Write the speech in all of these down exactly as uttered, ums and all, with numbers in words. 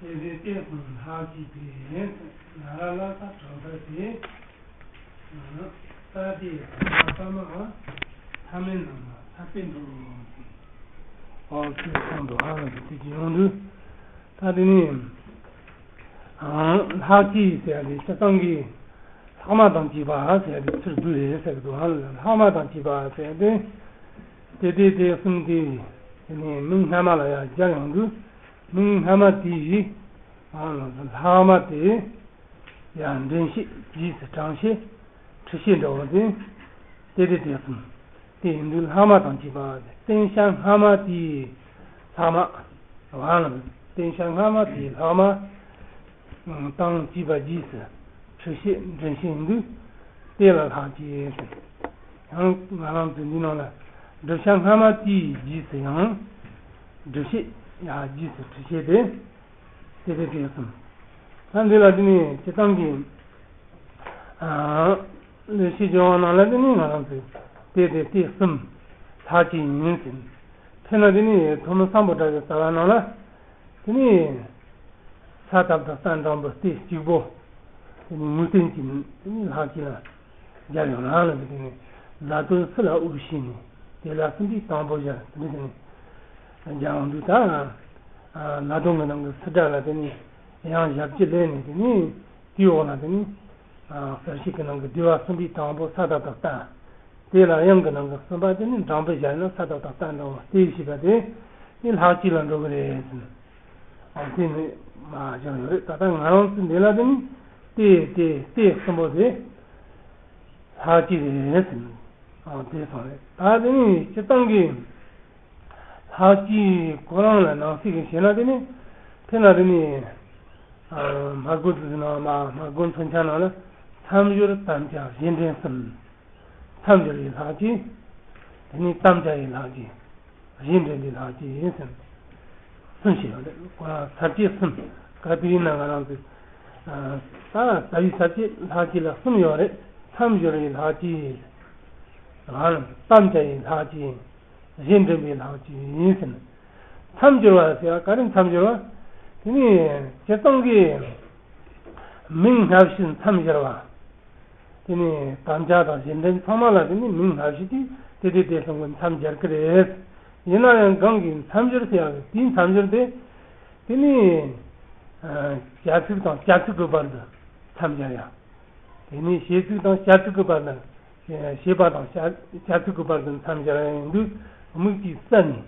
དེ་ལས་དེ་གསུམ་ལྷག་བཅས་པའི། ན་ར་ལ་ས་དྲག་མཐའ་སྟེ། ས་སྟེ་ས་པ་མ། ཐ་མའི་ནང་ན་ས་པའི་འགྲོ། ཨོ་ཚིག་གསུམ་དུ་ཧ་ལམ་དེ་ཅི་ཡོང་དུས། ད་དེ་ནི་ལྷག་བཅས་ཟེར་ཡ་དེ་སྤྱིར་བཏང་གི་ལྷག་མ་དང་བཅས་པ་ཟེར་ཡ་དེ་ཚུར་བསྡུས་རེད་ཟེར་གི་འདུག་ཧ་ལམ་ལྷག་མ་དང་བཅས་པ་ཟེར་ཡ་དེ། དེ་དེ་དེ་གསུམ་དེ། དེ་ནི་མིང་སྔ་མ་ལ་ཡང་སྦྱར་ཡོང་དུས། མིང་སྔ་མ་དེ་ཡི། ཨ་ལྷག་མ་དེ། ཡང་འདྲེན་བྱེད་རྗེས་སུ་འབྲང་བྱེད། འཁྲུལ་བྱེད་འདྲ་བོ་དེ། དེ་དེ་དེ་གསུམ། དེ་ཡིན་དུས་ལྷག་མ་དང་བཅས་པ། བསྟན་བྱ་སྔ་མ་དེའི་ལྷག་མ། ཨ་ལམ། བསྟན་བྱ་སྔ་མ་དེའི་ལྷག་མ། དང་བཅས་པ་རྗེས་སུ་འཁྲུལ་བྱེད་འདྲེན་བྱེད་ཡིན་དུས། དེ་ལ་ལྷག་བཅས་ཟེར། ཡང་ང་རང་ཚོའི་འདི་ནང་ལ་བསྒྲུབ་བྱ་སྔ་མ་དེའི་རྗེས་སུ་ཡང་། སྒྲུབ་བྱེད་ཡང་རྗེས་སུ་འཁྲུལ་བྱེད་དེ། དེ་དེ་དེ་གསུམ། ད་འདི་ལ་དེ་ནི་སྤྱིར་བཏང་གི། ཨ། ལས་བྱེད་སྦྱོར་བ་ནང་ལ་དེ་ནི་ང་རང་ཚོས་དེ་དེ་དེ་གསུམ་ལྷག་བཅས་ཡིན་ཟེར། དཔེར་ན་དེ་ནི་ཐོན་མི་སམ་བྷོ་ཊ་གི་རྩ་བ་ནང་ལ། དེ་ནི་ས་བཏབ་དང་སྟ་འགྲེང་བུ་སྟེ་གཅིག་པོ། དེ་ནི་ངུ་སྟེན་གྱི་དེ་ནི་ལྷག་བཅས་ལ་སྦྱར་ཡོང་ལ་ལ་དེ་ནི་ལ་དོན་སུ་ལ་དབུ་བྱས་ནས་དེ་ལ་སུམ་པའི་དང་པོ་སྦྱར་དེ་ནི་དེ་ནི་སྦྱར་ཡོང་དུས། ད་ལ་དོན་གྱི་ནང་གི་སུ་སྒྲ་ལ་དེ་ནི་ཡང་ཞབས་ཀྱུ་ལེན་ནས་དེ་ནི་དེའི་འོག་ལ་དེ་ནི་གསལ་བྱེད་ཀྱི་ནང་གི་བསྡུ་བ་སུམ་པའི་དང་པོ་ས་བཏབ་དང་སྟ། དེ་ལ་དབྱངས་ཀྱི་ནང་གི་གསུམ་པ་དེ་ནི་འགྲེང་བུ་སྦྱར་ན་ས་བཏབ་དང་སྟ་འགྲེང་བུ་སྟེ་ཞེས་པ་དེ་ནི་ལྷག་བཅས་ལ་འགྲོ་གི་རེད་ཟེར། ཨ་དེ་ནི་མ་བྱུང་ཡོད་རེད། ད་ལྟ་ང་རང་ཚོ་འདི་ལ་དེ་ནི་དེ་དེ་དེ་གསུམ་པོ་དེ་ལྷག་བཅས་རེད་ཟེར། ཨ་དེ་སོང་རེད། ད་དེ་ནི་སྤྱིར་བཏང་གི་ལྷག་བཅས་ཁོ་རང་ལ་ནང་གསེས་ཀྱི་བྱས་ན་དེ་ནི་དེ་ན་དེ་ནི་ཨ་སྨྲ་སྒོ་འཛིན་ནང་མ་སྨྲ་སྒོ་མཚོན་ཆ་ནང་ལ་མཚམས་སྦྱོར་དམ་བཅའ་གཞན་འདྲེན་གསུམ། མཚམས་སྦྱོར་བའི་ལྷག་བཅས། དེ་ནས་དམ་བཅའ་ཡི་ལྷག་བཅས། གཞན་འདྲེན་པའི་ལྷག་བཅས་ཡིན་ཟེར། གསུམ་ཞིག་ཡོད་རེད། ཁོ་རང་ས་བཅད་གསུམ། ག་དུས་ཡིན་ན་ང་རང་ཚོས། ད་རྩ་བའི་ས་བཅད་ལྷག་བཅས་ལ་གསུམ་ཡོད་རེད། མཚམས་སྦྱོར་བའི་ལྷག་བཅས། དམ་བཅའ་ཡི་ལྷག་བཅས། གཞན་འདྲེན་པའི་ལྷག་བཅས་ཡིན་ཟེར། མཚམས་སྦྱོར་བ་ཟེར་བ་ག་རེ་མཚམས་སྦྱོར་བ། དེ་ནི་སྤྱིར་བཏང་གི་མིང་སྔ་ཕྱི་མཚམས་སྦྱར་བ། དེ་ནི་དམ་བཅའ་དང་གཞན་འདྲེན་ཚང་མ་ལ་དེ་ནི་མིང་སྔ་ཕྱི་དེ་དེ་དེ་དེ་གསུམ་གྱི་མཚམས་སྦྱར་གི་རེད། ཡིན་ན་ཡང་གང་གི་མཚམས་སྦྱོར་ཟེར་ཡག་གི་དེའི་མཚམས་སྦྱོར་དེ། དེ་ནི་བྱ་ཚིག་དང་བྱ་ཚིག་གི་བར་དུ་མཚམས་སྦྱར་ཡ། དེ་ནི་བྱེད་ཚིག་དང་བྱ་ཚིག་གི་བར་དུ། བྱེད་པ་དང་བྱ་བྱ་ཚིག་གི་བར་དུ་མཚམས་སྦྱར་ཡ་ཡིན་དུས་དམིགས་ཀྱིས་བསལ་ནས་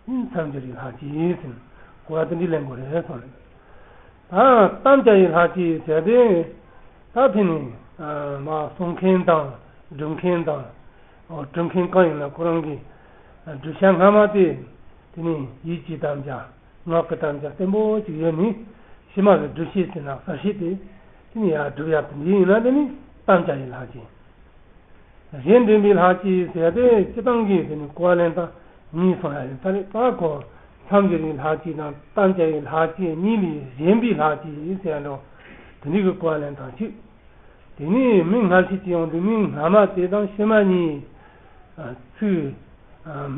མཚམས་སྦྱོར་བའི་ལྷག་བཅས་ཟེར་ནས་གོ་བ་དེ་འདྲའི་ལེན་དགོས་རེད་གསུངས་རེད། ད་དམ་བཅའ་ཡི་ལྷག་བཅས་ཟེར་ཏེ། ད་དེ་ནི་མ་གསུང་མཁན་དང་སྒྲུབ་མཁན་དང་། སྒྲུབ་མཁན་གང་ཡིན་ན་ཁོ་རང་གི་བསྒྲུབ་བྱ་སྔ་མ་དེ། དེ་ནི་ཡིད་ཀྱི་དམ་བཅའ། ངག་གི་དམ་བཅའ་བརྟན་པོ་ཅིག་ཡོད་ནི། ཕྱི་མ་གི་སྒྲུབ་བྱེད་ཟེར་ན་གསལ་བྱེད་དེ། དེ་ནི་ཡར་སྒྲུབ་ཡག་དེ་འདྲ་ཡིན་ན་དེ་ནི་དམ་བཅའ་ཡི་ལྷག་བཅས། གཞན་འདྲེན་པའི་ལྷག་བཅས་ཟེར་ཏེ་སྤྱིར་བཏང་གི་དེ་ནི་གོ་བ་ལེན་སྟངས་གཉིས་གསུངས་ཡ་ཡིན་ས་རེད། ད་ཁོ་མཚམས་སྦྱོར་བའི་ལྷག་བཅས་དང་དམ་བཅའ་ཡི་ལྷག་བཅས་གཉིས་ལས་གཞན་པའི་ལྷག་བཅས་ཟེར་ཡ་འདྲ་བོ་དེ་འདྲའི་གི་གོ་བ་ལེན་སྟངས་གཅིག་དེ་ནས་མིང་སྔ་ཕྱི་ཅིག་ཡོང་དུས་མིང་སྔ་མ་དེ་དང་ཕྱི་མ་གཉིས། ཚིག་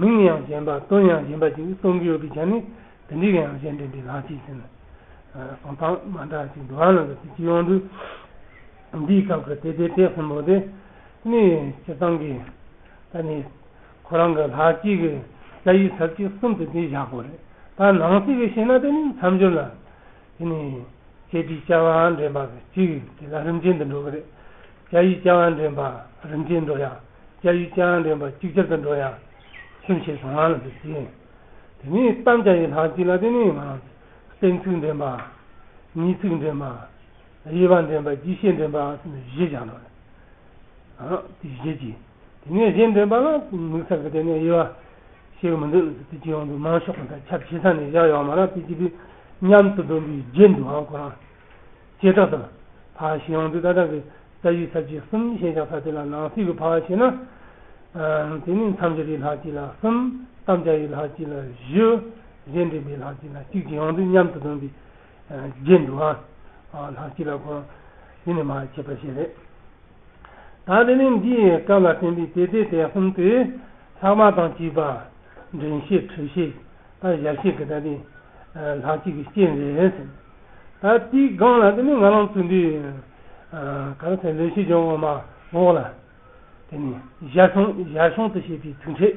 མིང་ཡང་གཞན་པ་དོན་ཡང་གཞན་པ་ཅིག་གསུང་གི་ཡོད་པའི་ཆ་ནས་དེ་འདྲའི་གི་ཡང་གཞན་འདྲེན་པའི་ལྷག་བཅས་ཟེར་ན། གསུང་སྟངས་མ་འདྲ་ཅིག་འདུག་ཨ་ལ་འདུག་ཅིག་ཡོང་དུས། འདིའི་སྐབས་ཀྱི་དེ་དེ་དེ་གསུམ་པོ་དེ་ནི་སྤྱིར་བཏང་གི་ད་ནི་ཁོ་རང་གི་ལྷག་བཅས་ཀྱི་རྩ་བའི་ས་བཅད་གསུམ་དུ་དེ་བཞག་དགོས་རེད། ད་ནང་གསེས་ཀྱི་བཤད་ན་དེ་ནི་མཚམས་སྦྱོར་ལ། དེ་ནས་བྱེད་པའི་བྱ་བ་འདྲེན་པ་གཅིག་དེ་ལ་རིམ་ཅན་དུ་འགྲོ་གི་རེད། བྱ་ཡི་བྱ་བ་འདྲེན་པ་རིམ་ཅན་འགྲོ་ཡ། བྱ་ཡི་བྱ་བ་འདྲེན་པ་ཅིག་ཅར་དུ་འགྲོ་ཡ། གསུམ་བྱས་སོང་ང་ལ་འདུག་ཅེས། དེ་ནས་དམ་བཅའ་ཡི་ལྷག་བཅས་ལ་དེ་ནས་ང་རང་གཏན་ཚིགས་འདྲེན་པ། ངེས་ཚིག་འདྲེན་པ། དབྱེ་བ་འདྲེན་པ་རྒྱས་བཤད་འདྲེན་པ་ཟེར་ནས་བཞི་སྦྱར་ནོ་རེད། ཨ་དེ་བཞི་གྱིས། དེ་ནས་གཞན་འདྲེན་པ་ལ་དམིགས་བསལ་གྱི་དེ་ནས་དབྱེ་བ་ཕྱེ་གི་མི་འདུག་དེ་ཅི་ཡོང་དུས་མང་ཤོས་ཀྱི་ད་ཁྱབ་ཆེ་ས་ནས་བཞག་ཡོད་མ་རེད། དེ་ཅི་དུས་མཉམ་དུ་སྡོམ་པའི་རྒྱན་དུའང་ཁོ་རང་བྱེ་བྲག་ཏུ་ཕར་ཕྱེ་ཡོང་དུས་ད་ལྟ་གི་རྩ་བའི་ས་བཅད་གསུམ་བཤད་བཞག་ས་དེ་ལ་ནང་གསེས་ཀྱི་ཕར་ཕྱེ་ན། དེ་ནས་མཚམས་སྦྱོར་བའི་ལྷག་བཅས་ལ་གསུམ། དམ་བཅའ་ཡི་ལྷག་བཅས་ལ་བཞི། གཞན་འདྲེན་པའི་ལྷག་བཅས་ལ་གཅིག་ཅིག་ཡོང་དུས་མཉམ་དུ་སྡོམ་པའི་རྒྱན་དུའང་ལྷག་བཅས་ལ་ཁོ་རང་དེ་ནས་མར་ཁྱབ་པ་ཞིག་རེད། ད་དེ་ནས་འདིའི་སྐབས་ལ་བསྟན་པའི་དེ་དེ་དེ་གསུམ་དེ་ལྷག་མ་དང་བཅས་པ། འདྲེན་བྱེད་འཁྲུལ་བྱེད་ད་སྦྱར་བྱེད་ཀྱི་ད་དེ་ལྷག་བཅས་ཀྱི་རྐྱེན་རེད་ཟེར། ད་དེའི་སྒང་ལ་དེ་ནི་ང་རང་ཚོ་འདི་ག་རེ་ཟེར། ལེགས་བཤད་ལྗོན་དབང་མ་འོག་ལ་དེ་ནི་ཞར་བྱུང་ཞར་བྱུང་དུ་བྱས་པའི་ཚིག་ཕྲད་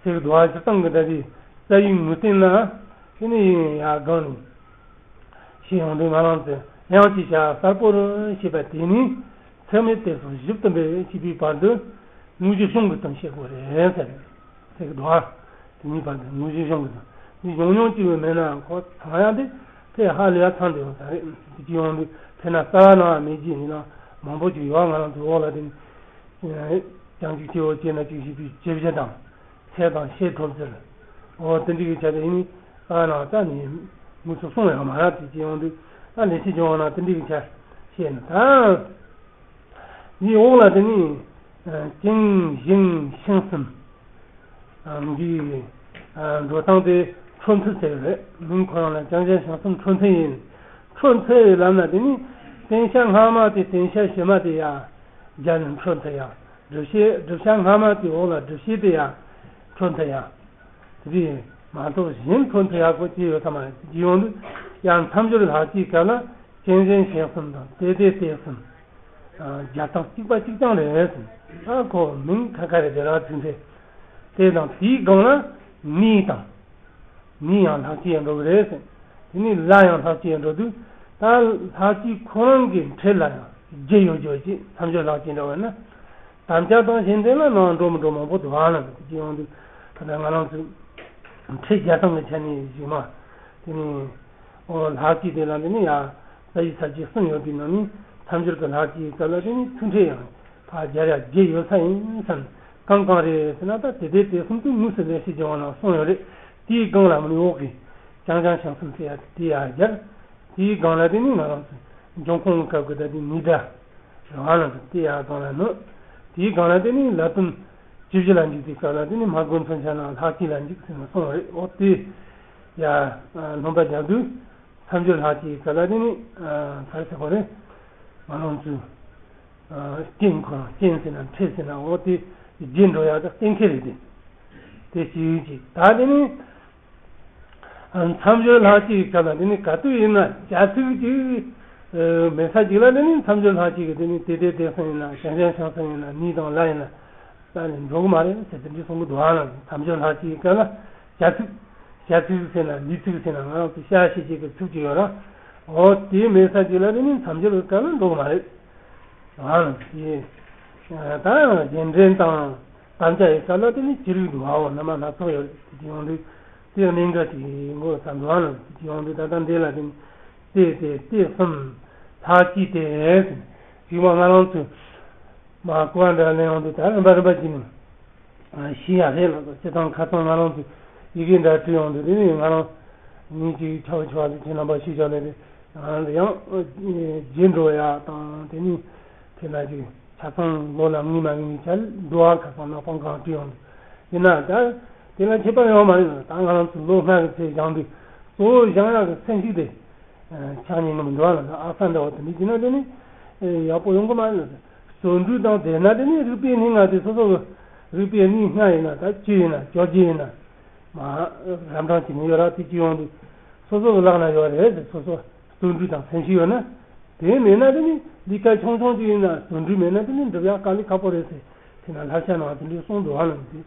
ཟེར་གི་འདུག་ཨ། སྤྱིར་བཏང་གི་ད་དེ་རྩ་བའི་ངོས་སྟེང་ན་དེ་ནི་ཡང་སྒང་ནས་བཤད་ཡོང་དུས། ང་རང་ཚོས་དབྱངས་ཀྱི་ཞར་གསལ་པོར་བྱས་པ་དེ་ནི་ཚད་མའི་དོན་སོགས་ཞིབ་ཏུ་འབད་ཅེས་པའི་བར་དུ་དངོས་གཞི་གཞུང་གི་དོན་བཤད་དགོས་རེད་ཟེར། ཟེར་གི་འདུག་ཨ། དེ་གཉིས་བར་དུ་དངོས་གཞི་གཞུང་གི་དོན། འདི་གཞུང་ཉུང་གཅིག་པུ་མེད་ན་ཁོ་ཚང་ཡང་དེ་ཕལ་ཧ་ལས་ཡ་ཚང་དེ་ཡོང་ས་རེད། དེ་གཅིག་ཡོང་དུས་དཔེར་ན་རྩ་བ་ནང་མེད་ཀྱི་ཡིན་ན་མང་པོ་ཅིག་ཡོད། ང་རང་ཚོ་འོག་ལ་དེ་ནི་ཀྱང་གཅིག་སྐྱེ་བོ་སྐྱེ་ན་གཅིག་ཞིག་པའི་སྐྱེ་བྱེད་དང་ཚད་དང་ཤེས་ཐོབ་ཟེར། འོ་དེ་འདྲའི་གི་ཆ་དེ་ཡིན་ནི་རྩ་བ་ནང་རྩ་ནས་དངོས་སུ་གསུངས་ཡོད་མ་རེད། དེ་གཅིག་ཡོང་དུས་ད་ལེགས་བཤད་ལྗོན་དབང་ནང་དེ་འདྲའི་གི་ཆ་བཤད་ན་ད། འདིའི་འོག་ལ་དེ་ནི་ཨ་ཀྱང་ཞིང་ཤིང་གསུམ། ཨ་འདིའི་ཨ་འགྲོ་སྟངས་དེ་འཕྲོ་མཐུད་ཟེར་རེད། མིང་ཁོ་རང་ལ་ཀྱང་ཞིང་ཤིང་གསུམ་འཕྲོ་མཐུད་ཡིན། འཕྲོ་མཐུད་ལབ་ན་དེ་ནི་བསྟན་བྱ་སྔ་མ་དེ་བསྟན་བྱ་ཕྱི་མ་དེ་ཡང་སྦྱར་ནས་འཕྲོ་མཐུད་ཡ། སྒྲུབ་བྱེད་བསྒྲུབ་བྱ་སྔ་མ་དེའི་འོག་ལ་སྒྲུབ་བྱེད་དེ་ཡང་འཕྲོ་མཐུད་ཡ། དེ་མ་གཏོགས་གཞན་འཕྲོ་མཐུད་ཡག་པོ་ཅི་ཡོད་ས་མ་རེད། དེ་ཡོང་དུས་ཡང་མཚམས་སྦྱོར་ལྷག་བཅས་སྐབས་ལ་ཀྱང་ཞིང་ཤིང་གསུམ་དང་དེ་དེ་དེ་གསུམ། ཨ་སྦྱར་སྟངས་གཅིག་པ་གཅིག་རྐྱང་རེད་ཟེར། ཨ་ཁོ་མིང་ཁ་ཁ་རེ་རེ་རང་ཚིག་འདི། དེ་དང་དེའི་སྒང་ལ་ནི་དང་། ནི་ཡང་ལྷག་བཅས་ཡང་འགྲོ་གི་རེད་ཟེར། དེ་ནི་ལ་ཡང་ལྷག་བཅས་ཡང་འགྲོ་དུས། ད་ལྷག་བཅས་ཁོ་རང་གི་ཕྲད་ལ་ཡང་རྒྱུ་ཡོད་རྒྱུ་ཅིག་མཚམས་སྦྱོར་ལྷག་བཅས་འདྲ་བས་ན། དམ་བཅའ་དང་གཞན་དོན་ལ་ནང་འགྲོ་མི་འགྲོ་མང་པོ་འདུག་ཨ། ལ་དེ་ཅི་ཡོང་དུས་ད་ལྟ་ང་རང་ཚོའི་ཕྲད་སྦྱར་སྟངས་ཀྱི་ཆ་ནས་གཞུག་མ་དེ་ནི། འོ་ལྷག་བཅས་དེ་ལ་དེ་ནི་ཡང་རྩ་བའི་ས་བཅད་གསུམ་ཡོད་པའི་ནང་ནས་མཚམས་སྦྱོར་གྱི་ལྷག་བཅས་སྐབས་ལ་དེ་ནི་ཚིག་ཕྲད་ཡང་ཕར་སྦྱར་ཡ་བརྒྱད་ཡོད་ས་ཡིན་བསམ། གང་གང་རེད་ཟེར་ན། ད་དེ་དེ་དེ་གསུམ་དུ་དངོས་སུ་ལེགས་བཤད་ལྗོན་དབང་ནང་གསུངས་ཡོད་རེད། དེའི་སྒང་ལ་མི་འོག་གི་ཀྱང་ཞིང་ཤིང་གསུམ་ཟེར་ཡ་དེ་ཡར་སྦྱར། དེའི་སྒང་ལ་དེ་ནི་ང་རང་ཚོ་འབྱུང་ཁུངས་སྐབས་ཀྱི་ད་དེ་ནི་སྒྲ་རང་ལ་དེ་ཡར་སྒང་ལ་ནོད། དེའི་སྒང་ལ་དེ་ནི་ལ་དོན་བཅུ་བཞི་ལ་འཇུག་དུས་སྐབས་ལ་དེ་ནི་སྨྲ་སྒོ་མཚོན་ཆ་ནང་ལྷག་བཅས་ལ་འཇུག་ཟེར་ནས་གསུངས་རེད། འོ་དེ་ཡར་ལྷུང་བ་རྒྱག་དུས་མཚམས་སྦྱོར་ལྷག་བཅས་སྐབས་ལ་དེ་ནི་ག་རེ་ཟེར་དགོས་རེད། ང་རང་ཚོའི་རྐྱེན་ཁོ་རང་རྐྱེན་ཟེར་ན་ཕྲད་ཟེར་ན་འོ་དེ་རྗེས་འགྲོ་ཡག་གི་གཏན་འཁེལ་རེད་དེ། དེ་གཅིག་གཅིག་ད་དེ་ནི་མཚམས་སྦྱོར་ལྷག་བཅས་ཀྱི་སྐབས་ལ་དེ་ནི་ག་དུས་ཡིན་ན་བྱ་ཚིག་ཅིག་མེད་ས་ཅིག་ལ་དེ་ནི་མཚམས་སྦྱོར་ལྷག་བཅས་ཀྱི་དེ་ནི་དེ་དེ་དེ་གསུམ་ཡིན་ན་ཀྱང་ཞིང་ཤིང་གསུམ་ཡིན་ན་ནི་དང་ལ་ཡིན་ན་རྩ་ནས་འགྲོ་གི་མ་རེད་ཟེར་དེ་འདྲའི་གསུང་གི་འདུག་ཨ། ལ་མཚམས་སྦྱོར་ལྷག་བཅས་ཀྱི་སྐབས་ལ་བྱ་ཚིག་བྱ་ཚིག་ཟེར་ན་ལུས་ཚིག་ཟེར་ན་ང་རང་ཚོ་བྱ་ཞེས་བྱ་གི་ཚིག་ཅིག་ཡོད་ར། འོ་དེ་མེད་ས་ཅིག་ལ་དེ་ནི་མཚམས་སྦྱོར་གྱི་སྐབས་ལ་འགྲོ་གི་མ་རེད། ཨང་དེ། ད་རྗེས་དྲན་དང་དམ་བཅའ་ཡི་སྐབས་ལ་དེ་ནི་ཅི་རིགས་འདུག་ཨའོ། རྣམ་པ་སྣ་ཚོགས་ཡོད་རེད། དེ་ཡོང་དུས་དེ་གནད་འགག་ཅིག་ཡིན་དགོས་བསམ་འདུག་ཨ། དེ་ཡོང་དུས་ད་ལྟ་འདི་ལ་དེ་ནི་དེ་དེ་དེ་གསུམ་ལྷག་བཅས་ཏེ་ཟེར། གཞུག་མ་ང་རང་ཚོས་མ་གོ་བ་འདྲ་ལེན་ཡོང་དུས་ད་རིམ་པ་རིམ་པ་བྱས་ནས་ཤེས་ཡ་རེད་ལ། སྤྱིར་བཏང་ཁ་སང་ང་རང་ཚོས་ཡི་གེ་འདྲ་བྲིས་ཡོང་དུས་དེ་ནི་ང་རང་ཉིད་ཀྱིས་ཆ་བ་ཆ་བ་དེ་ཁྱེད་རྣམ་པ་ཤེས་བྱ་ལས་རེད། ཡང་རྗེས་འགྲོ་ཡག་དང་དེ་ནི་དེ་ན་ཅིག་ཆ་ཚང་ལོ་ལ་ངེས་མ་ངེས་ཆ་འགྲོ་བ་ཁ་སང་ནག་པང་གང་བྲིས་ཡོང་དུས་ཡིན་ན་ད་དེ་ལ་ཁྱད་པར་ཡོད་མ་རེད། ད་ང་རང་ཚོ་ལོ་ལྔ་གི་ཚེ་སྦྱངས་དུས་གཙོ་བོ་སྦྱང་ཡག་གི་སེམས་ཤུགས་དེ་ཆག་ཉེན་གི་མི་འགྲོ་བ་ལ་ཨ་ས་འདྲ་བོ་དེ་འདྲ་བྱས་ན་དེ་ནི་ཡག་པོ་ཡོང་གི་མ་རེད། བརྩོན་འགྲུས་དང་ལྡན་ན་དེ་ནི་རིག་པའི་གནས་ལྔ་དེ་སོ་སོ་གི་རིག་པའི་གནས་ལྔ་ཡིན་ན་ད་བཅུ་ཡིན་ན་བཅོ་བརྒྱད་ཡིན་ན། མ་རབ་འབྲིང་གཅིག་ནས་ཡོད་ར། དེ་གཅིག་ཡོང་དུས་སོ་སོ་གི་ལག་ན་ཡོད་རེད་དེ། སོ་སོ་བརྩོན་འགྲུས་དང་སེམས་ཤུགས་ཡོད་ན། དེ་མེད་ན་དེ་ནི་ལས་ཀ་ཆུང་ཆུང་གཅིག་ཡིན་ན་བརྩོན་འགྲུས་མེད་ན་དེ་ནི་འགྲུབ་ཡག་དཀའ་ལས་ཁག་པོ་རེད་ཟེར། དེ་ན་བསླབ་བྱ་ནང་དེ་འདྲའི་གསུངས་འདུག་ཨ། ལ་དེ་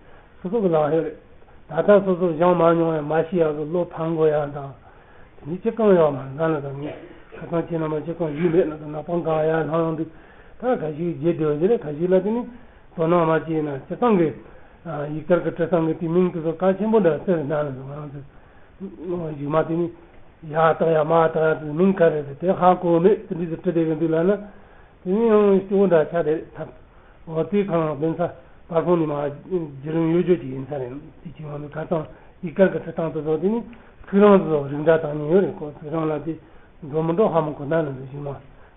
སོ་སོ་གི་ལག་ཡོད་རེད། ད་ལྟ་སོ་སོ་སྦྱང་མ་མྱོང་ཡང་མ་ཤེས་ཡག་གི་བློ་ཕམ་དགོས་ཡག་དང་། དེ་ནི་ཅི་གང་ཡོད་མ་རེད། ང་ལ་ད་ངས་ཁ་སང་ཁྱེད་རྣམ་པ་ཅི་གང་ཡོད་མེད་ལ་ད་ནག་པང་གང་ཡག་ལྷང་ལྷང་འདུག་ད་ག་ཞིག་བརྗེད་བསྡད་ཡོད་ཀྱི་རེད། ག་ཞིག་ལ་དེ་ནི་དོ་སྣང་མ་བྱས་ན་སྤྱིར་བཏང་གི་ཡིག་ཐར་གྱི་འབྲི་སྟངས་ཀྱི་དེ་མིང་དེ་ཚོ་གལ་ཆེན་པོ་འདྲ་ཟེར་ན་ལ་ང་རང་ཚོ་རྗེས་མ་དེ་ནི་ཡག་དག་ཡག་མ་དག་ཡག་དེ་མིང་ག་རེ་རེད་དེ་ཧ་གོ་མེད། དེ་འདྲ་ཟེར་བྲིས་བསྡད་ཀྱི་འདུག་ལབ་ན་དེ་ནི་ཡང་སྐྱོ་བོ་འདྲ་ཆགས་བསྡད་ཐབས། འོ་དེ་གང་ལ་དཔེ་ས་པར་ཁུང་ནས་མ་བརྒྱུད་རིམ་ཡོད་རྒྱུ་ཅིག་ཡིན་ས་རེད། དེ་ཅིག་ཡོང་དུས་ཁ་སང་ཡིག་དཀར་གྱི་འབྲི་སྟངས་དེ་ཚོ་དེ་ནི་ཚིག་རིང་དེ་ཚོ་རིགས་འདྲ་དང་ཉེ་ཡོད་རེད། ཁོ་ཚིག་རིང་ལ་དེ་འགྲོ་མི་འགྲོ་ཧ་མ་གོ་ན་ལ་འདུག་ཞིག་མ།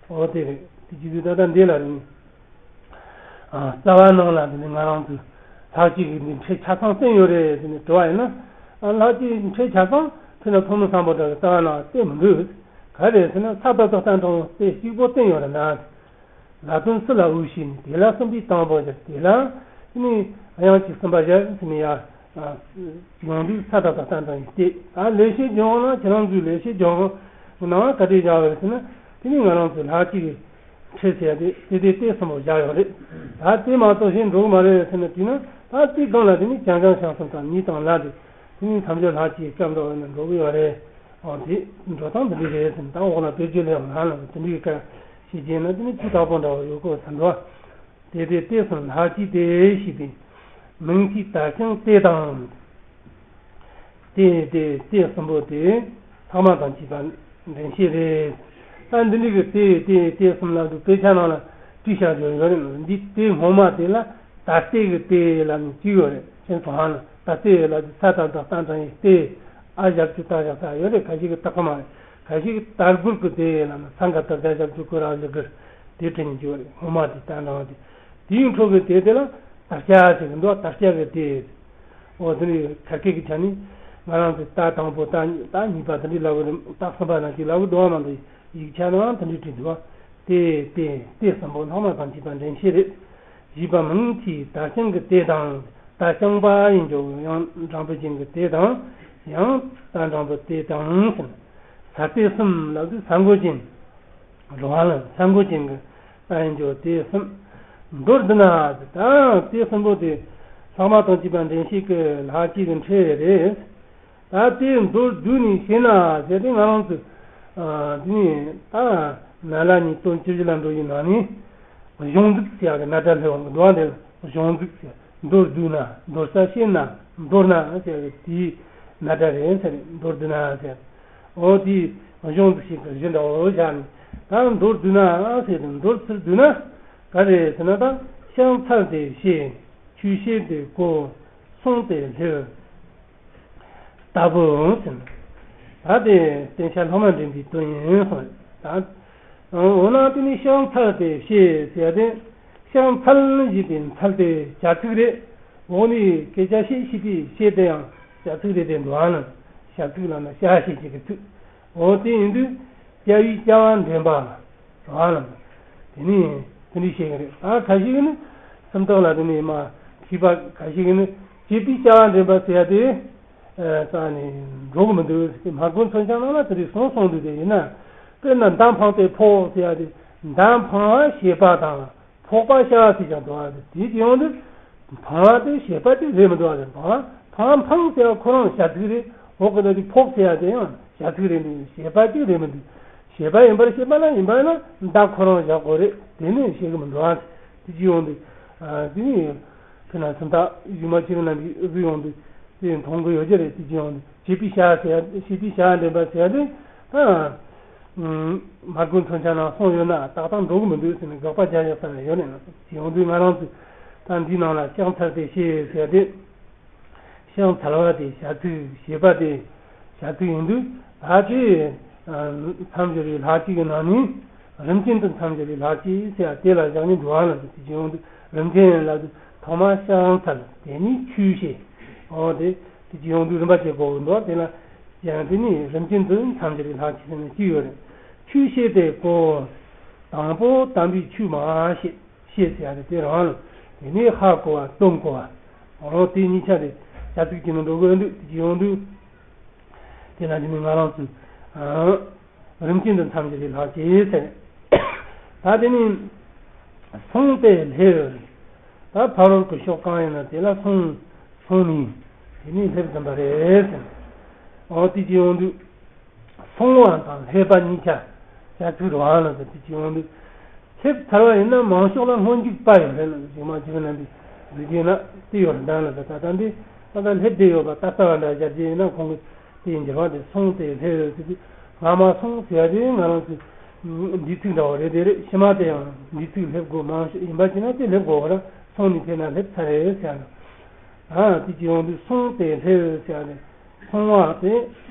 འོ་དེ་རེད། དེ་ཅིག་དུས་ད་ལྟ་འདི་ལ་རེད། རྩ་བ་ནང་ལ་དེ་ནི་ང་རང་ཚོའི་ལྷག་བཅས་ཀྱི་འདི་ཕྲད་ཆ་ཚང་བསྟན་ཡོད་རེད་ཟེར་ནས་དྲི་བ་ཡིན་ན། ལྷག་བཅས་ཕྲད་ཆ་ཚང་ཕྱི་ནང་ཐོན་མི་བཟང་པོ་འདྲ་གི་རྩ་བ་ནང་བསྟན་མི་འདུག་ག་རེ་ཟེར་ན་ས་ཏ་ཏ་བསྟན་དང་དེ་གཅིག་པོ་བསྟན་ཡོད་རེད་ན། ལ་དོན་སུ་ལ་དབུ་བྱས་ནས་དེ་ལ་གསུམ་པའི་དང་པོ་སྦྱར། དེ་ལ་ནི་དབྱངས་ཀྱི་གསུམ་པ་སྦྱར་ཟེར་ནས་ཡར་ཡོང་དུས་ས་ཏ་ཏ་བསྟན་དང་ཡིན་ཏེ། ད་ལེགས་བཤད་ལྗོན་དབང་ན་ཁྱེད་རང་ཚོའི་ལེགས་བཤད་ལྗོན་དབང་ ནང་བཀའ་དྲིན་བཞག་པ་རེད་ཟེར་ན། དེ་ནི་ང་རང་ཚོའི་ལྷག་བཅས་ཀྱི་ཁྲིད་ཟེར་ཡ་དེ་དེ་དེ་གཏེར་གསུམ་པོ་བཞག་ཡོད་རེད། ད་དེ་མ་གཏོགས་གཞན་འགྲོ་གི་མ་རེད་ཟེར་ན། དེས་ན་ད་དེའི་སྒང་ལ་དེ་ནི་ཀྱང་ཀྱང་ཞང་གསུམ་དང་ཉིད་དང་ལ་དེ། དེ་ནི་མཚམས་སྦྱོར་ལྷག་བཅས་སྐབས་འགྲོ་བ་ན་འགྲོ་གི་ཡོད་རེད། འོ་དེ་འགྲོ་སྟངས་འདི་འདྲ་རེད་ཟེར་ན། ད་འོག་ལ་དཔེ་བརྗོད་ལས་ལྷག་ལ་དེ་འདྲའི་སྐད་ཤེས་བྱས་ན་དེ་ནི་ཚིག་དག་པོ་འདྲ་བ་ཡོད་གོ་ཟེར་འདུག་དེ་དེ་གཏེར་གསུམ་ལྷག་བཅས་ཏེ་ཞེས་པའི་མིང་ཚིག་དར་དཔྱངས་གཏེར་དང་། དེ་དེ་གཏེར་གསུམ་པོ་དེ་ལྷག་མ་དང་བཅས་པ་འདྲེན་བྱེད་རེད། ད་འདི་འདྲ་གི་དེ་དེ་གཏེར་གསུམ་ལབ་དུས་དཔེ་ཆ་ནང་ལ་བྲིས་བཞག་ཡོད་ཡོད་རེད། འདི་དེ་སྔོན་མ་དེ་ལ་ད་གཏེར་གྱི་གཏེར་ལབ་ནས་བྲིས་ཡོད་རེད། ཁྱེད་ཚོ་ཧ་ལ་ད་གཏེར་ལབ་དུས་ས་ད་བཏགས་སྟ་འགྲེང་བའི་གཏེར། ཨ་ཞབས་ཀྱུ་ཏ་ཞབས་ཏ་ཡོད་རེད། ཁ་ཤས་ཀྱིས་ཏ་གི་མ་རེད། ཁ་ཤས་ཀྱིས་ཏ་གུར་གྱི་དེ་ལ་ན་ས་འགག་ཏ་ཟ་ཞབས་ཀྱུ་གུ་ར་ཞབས་གུར། དེ་བྲིས་ནས་བརྗོད་རེད། ངོ་མ་དེ་ཏ་འགྲེང་བ་དེ། དེའི་འཕྲོ་གི་དེ་དེ་ལ་ཏ་སྐྱ་ཟེར་གི་འདུག་ཏ་སྐྱ་གི་དེ། འོ་དེ་ནི་ཁ་སྐད་ཀྱི་ཆ་ནས་ང་རང་ཚོས་ཏ་དང་པོ་ཏ་གཉིས་ཏ་གཉིས་པ་དེ་འདྲའི་ལབ་གི་རེད། ཏ་གསུམ་པ་ན་ཅིག་ལབ་གི་འདུག་བ། མ་གཏོགས་ཡིག་ཆ་ནང་དེ་འདྲའི་བྲིས་འདུག་བ། དེ་དེ་གཏེར་གསུམ་པོ་ལྷག་མ་དང་བཅས་པ་འདྲེན་བྱེད་རེད། ཞེས་པ་མིང་ཚིག་དར་དཔྱངས་ཀྱི་གཏེར་དང་། ད་རྐྱང་པ་ཡིན་ཀྱང་ཡང་འགྲེང་བུ་ཅན་གྱི་གཏེར་དང་། ཡང་ད་འགྲེང་བུ་གཏེར་དང་ཟེར། ས་གཏེར་གསུམ་ལབ་དུས་ས་མགོ་ཅན། རོ་ཨ་ལ་ས་མགོ་ཅན་གྱི་ད་ཡིན་ཀྱང་གཏེར་གསུམ། མདོར་བསྡུ་ན་ད་གཏེར་གསུམ་པོ་དེ་ལྷག་མ་དང་བཅས་པ་འདྲེན་བྱེད་ཀྱི་ལྷག་བཅས་ཀྱི་ཁྲིད་རེད། ད་དེ་མདོར་བསྡུས་ནས་བཤད་ན་ཟེར་ཏེ་ང་རང་ཚོས་ཨ་འདི་ནས་ད་ན་ལ་ཉིས་སྟོང་བཅུ་བཞི་ལ་འགྲོ་ཡི་ན་ནི་གཞུང་ཚིག་ཟེར་ཡག་གི་ན་སྒྲ་སླེབས་འོང་གི་འདུག་བ། འདི་གཞུང་ཚིག་ཟེར། མདོར་བསྡུས་ན། མདོར་ས་བཤད་ན། མདོར་ན་ཟེར་གི་དེའི་ན་སྒྲ་རེད་ཟེར། མདོར་བསྡུས་ན་ཟེར། འོ་དེའི་གཞུང་ཚིག་ཞིག་གི་གཞི་འདྲ་བོ་བཞག་ནས། ད་མདོར་བསྡུས་ན་ཟེར་ཏེ་མདོར་ཚུར་བསྡུས་ན་ག་རེ་ཟེར་ན། ད་ཕྱག་འཚལ་ཏེ་བཤད། ཆོས་བཤད་དེ་གོ། གསུངས་ཏེ་སླེབས། ལྟ་བུ་ཟེར། ད་དེ་བསྟན་བྱ་ལྷག་མ་འདྲེན་པའི་དོན་ཡིན་གསུངས། ད་འོ་ན་དེ་ནི་ཕྱག་འཚལ་ཏེ་བཤད་ཟེར་ཏེ། ཕྱག་འཚལ་ཞེས་པའི་འཚལ་དེ་བྱ་ཚིག་རེད། འོག་ནས་སྐད་ཆ་བཤད་ཞེས་པའི་བཤད་དེ་ཡང་བྱ་ཚིག་རེད་དེ་འདུག་ཨ་ན། བྱ་ཚིག་ལབ་ན་བྱ་ཞེས་བྱ་གི་ཚིག་འོ་དེ་ཡིན་དུས་སྐྱ་བོའི་སྐྱ་བ་འདྲེན་པ། རང་ལ། དེ་ནས་དེ་འདྲ་བཤད་ཀྱི་རེད། ད་ཁ་ཤས་ཀྱིས་ནི་སུམ་རྟགས་ལ་དེ་ནས་མ་མཁས་པ་ཁ་ཤས་ཀྱིས་ནི་བྱེད་པའི་བྱ་བ་འདྲེན་པ་ཟེར་ཡ་དེ་རྩ་ནས་འགྲོ་གི་མི་འདུག་སྨྲ་སྒོ་མཚོན་ཆ་ནང་ལ་དེ་འདྲ་གསུངས་གསུངས་འདུག་དེ་ཡིན་ན། དཔེར་ན་མདའ་འཕངས་ཏེ་ཕོག་ཟེར་ཡ་དེ། མདའ་འཕངས་པ་བྱེད་པ་དང་། ཕོག་པ་བྱ་བ་ཟེར་ཀྱང་འདུག་བ། དེ་ཡོང་དུས་འཕངས་པ་དེ་བྱེད་པ་དེ་རེད་མི་འདུག་བ། འཕངས་པ་འཕངས་ཟེར་བ་ཁོ་རང་བྱ་ཚིག་རེད། འོག་གི་ནང་དེ་ཕོག་ཟེར་བ་དེ་ཡང་བྱ་ཚིག་རེད་འདུག་བྱེད་པ་དེ་རེད་མི་འདུག་བྱེད་པ་ཡིན་པར་བཤད་པ་ན་ཡིན་པ་ན་མདའ་ཁོ་རང་བཞག་དགོས་རེད། དེ་ནས་བཤད་གི་མི་འདུག་བ། དེ་ཅི་ཡོང་དུས་དེ་ནས་ཕི་ན་སུམ་རྟགས་གཞུག་མ་ཅིག་ན་འདི་བཟོས་ཡོང་དུས་དེ་མཐོང་གི་ཡོད་ཀྱི་རེད། དེ་ཅི་ཡོང་དུས་བྱེད་པའི་བྱ་ཟེར་བྱེད་པའི་བྱ་འདྲེན་པ་ཟེར་དེ་ད། སྨྲ་སྒོ་མཚོན་ཆ་ནང་གསུངས་ཡོད་ན་ཏག་ཏག་འགྲོ་གི་མི་འདུག་ཟེར་ནས་དགག་པ་རྒྱག་ཡག་ས་ཡོད་ནས་ན། ཡོང་དུས་ང་རང་ཚོས་ད་འདིའི་ནང་ལ་ཕྱག་འཚལ་ཏེ་བཤད་ཟེར་ཏེ། ཕྱག་འཚལ་བ་དེ་བྱ་ཚིག་བྱེད་པ་དེ་བྱ་ཚིག་ཡིན་དུས། ད་དེ་མཚམས་སྦྱོར་བའི་ལྷག་བཅས་ཀྱི་ནང་ནས་རིམ་ཅན་དུ་མཚམས་སྦྱོར་བའི་ལྷག་བཅས་ཟེར་བ་དེ་ལ་བཞག་ནས་འགྲོ་བ་ལ་དེ་ཡོང་དུས་རིམ་ཅན་ལ་དུས་ཐོག་མ་ཕྱག་འཚལ། དེ་ནས་ཆོས་བཤད། འོ་དེ་དེ་ཡོང་དུས་རིམ་པ་བྱེད་དགོས་འདུག་དེ་ལ། ཡང་དེ་ནི་རིམ་ཅན་དུ་མཚམས་སྦྱོར་བའི་ལྷག་བཅས་ཟེར་ནས་གཅིག་ཡོད་རེད། ཆོས་བཤད་དེ་གོ། དང་པོ་དམ་པའི་ཆོས་མ་བཤད། བཤད་ཟེར་ཡ་དེ་དེ་རང་ལ། དེ་ནས་ཧ་གོ་བ་སྟོན་གོ་བ། འོ་དེ་གཉིས་ཆ་དེ་བྱ་ཚིག་གཅིག་ནང་འགྲོ་དགོས་འདུག་དེ་ཡོང་དུས། དེ་ན་དེ་ནི་ང་རང་ཚོས་རིམ་ཅན་དུ་མཚམས་སྦྱོར་བའི་ལྷག་བཅས་ཟེར། ད་དེ་ནི་སོང་སྟེ་སླེབས། ད་ཕ་རོལ་གྱི་ཕྱོགས་གང་ཡིན་ན་དེ་ལ་སོང་། སོང་ནས་དེ་ནས་སླེབས་ཟིན་པ་རེད་ཟེར། འོ་དེ་ཅི་ཡོང་དུས། སོང་བ་དང་སླེབས་པ་གཉིས་ཆ་བྱ་ཚིག་རང་ལ་དེ་ཅི་ཡོང་དུས། སླེབས་ཚར་བ་ཡིན་ན་མང་ཤོས་ལ་སྔོན་འཇུག་པ་ཡོད་རེད་ལ། གཞུག་མ་འཇུག་རྣམ་པའི་ལུགས་ཡིན་ན་དེ་ཡོད་རེད། ད་ལ་ད་ད་ལྟ་འདི་ད་ལྟ་སླེབས་བསྡད་ཡོད་པ་ད་ལྟ་བ་འདྲ་སྦྱར་རྒྱུ་ཡིན་ན་ཁོང་གི་དེའི་འགྱུར་བ་དེ་སོང་སྟེ་སླེབས་ཡོད་ཟེར་དུས། སྔ་མ་སོང་ཟེར་ཡ་དེ་ང་རང་ཚོའི་འདས་ཚིག་འདྲ་བོ་རེད། དེ་རེད། ཕྱི་མ་དེ་ཡང་འདས་ཚིག་སླེབས་དགོས་མང་ཤོས་ཡིན་པ་བྱས་ན་དེ་སླེབས་དགོས་པ་ར། སོང་ནས་ཕེབས་ན་སླེབས་ཚར་རེད་ཟེར་ཡ་ན། ཨ་དེ་ཅི་ཡོང་དུས་སོང་སྟེ་སླེབས་ཟེར་ཡ་དེ། སོང་བ་དེ་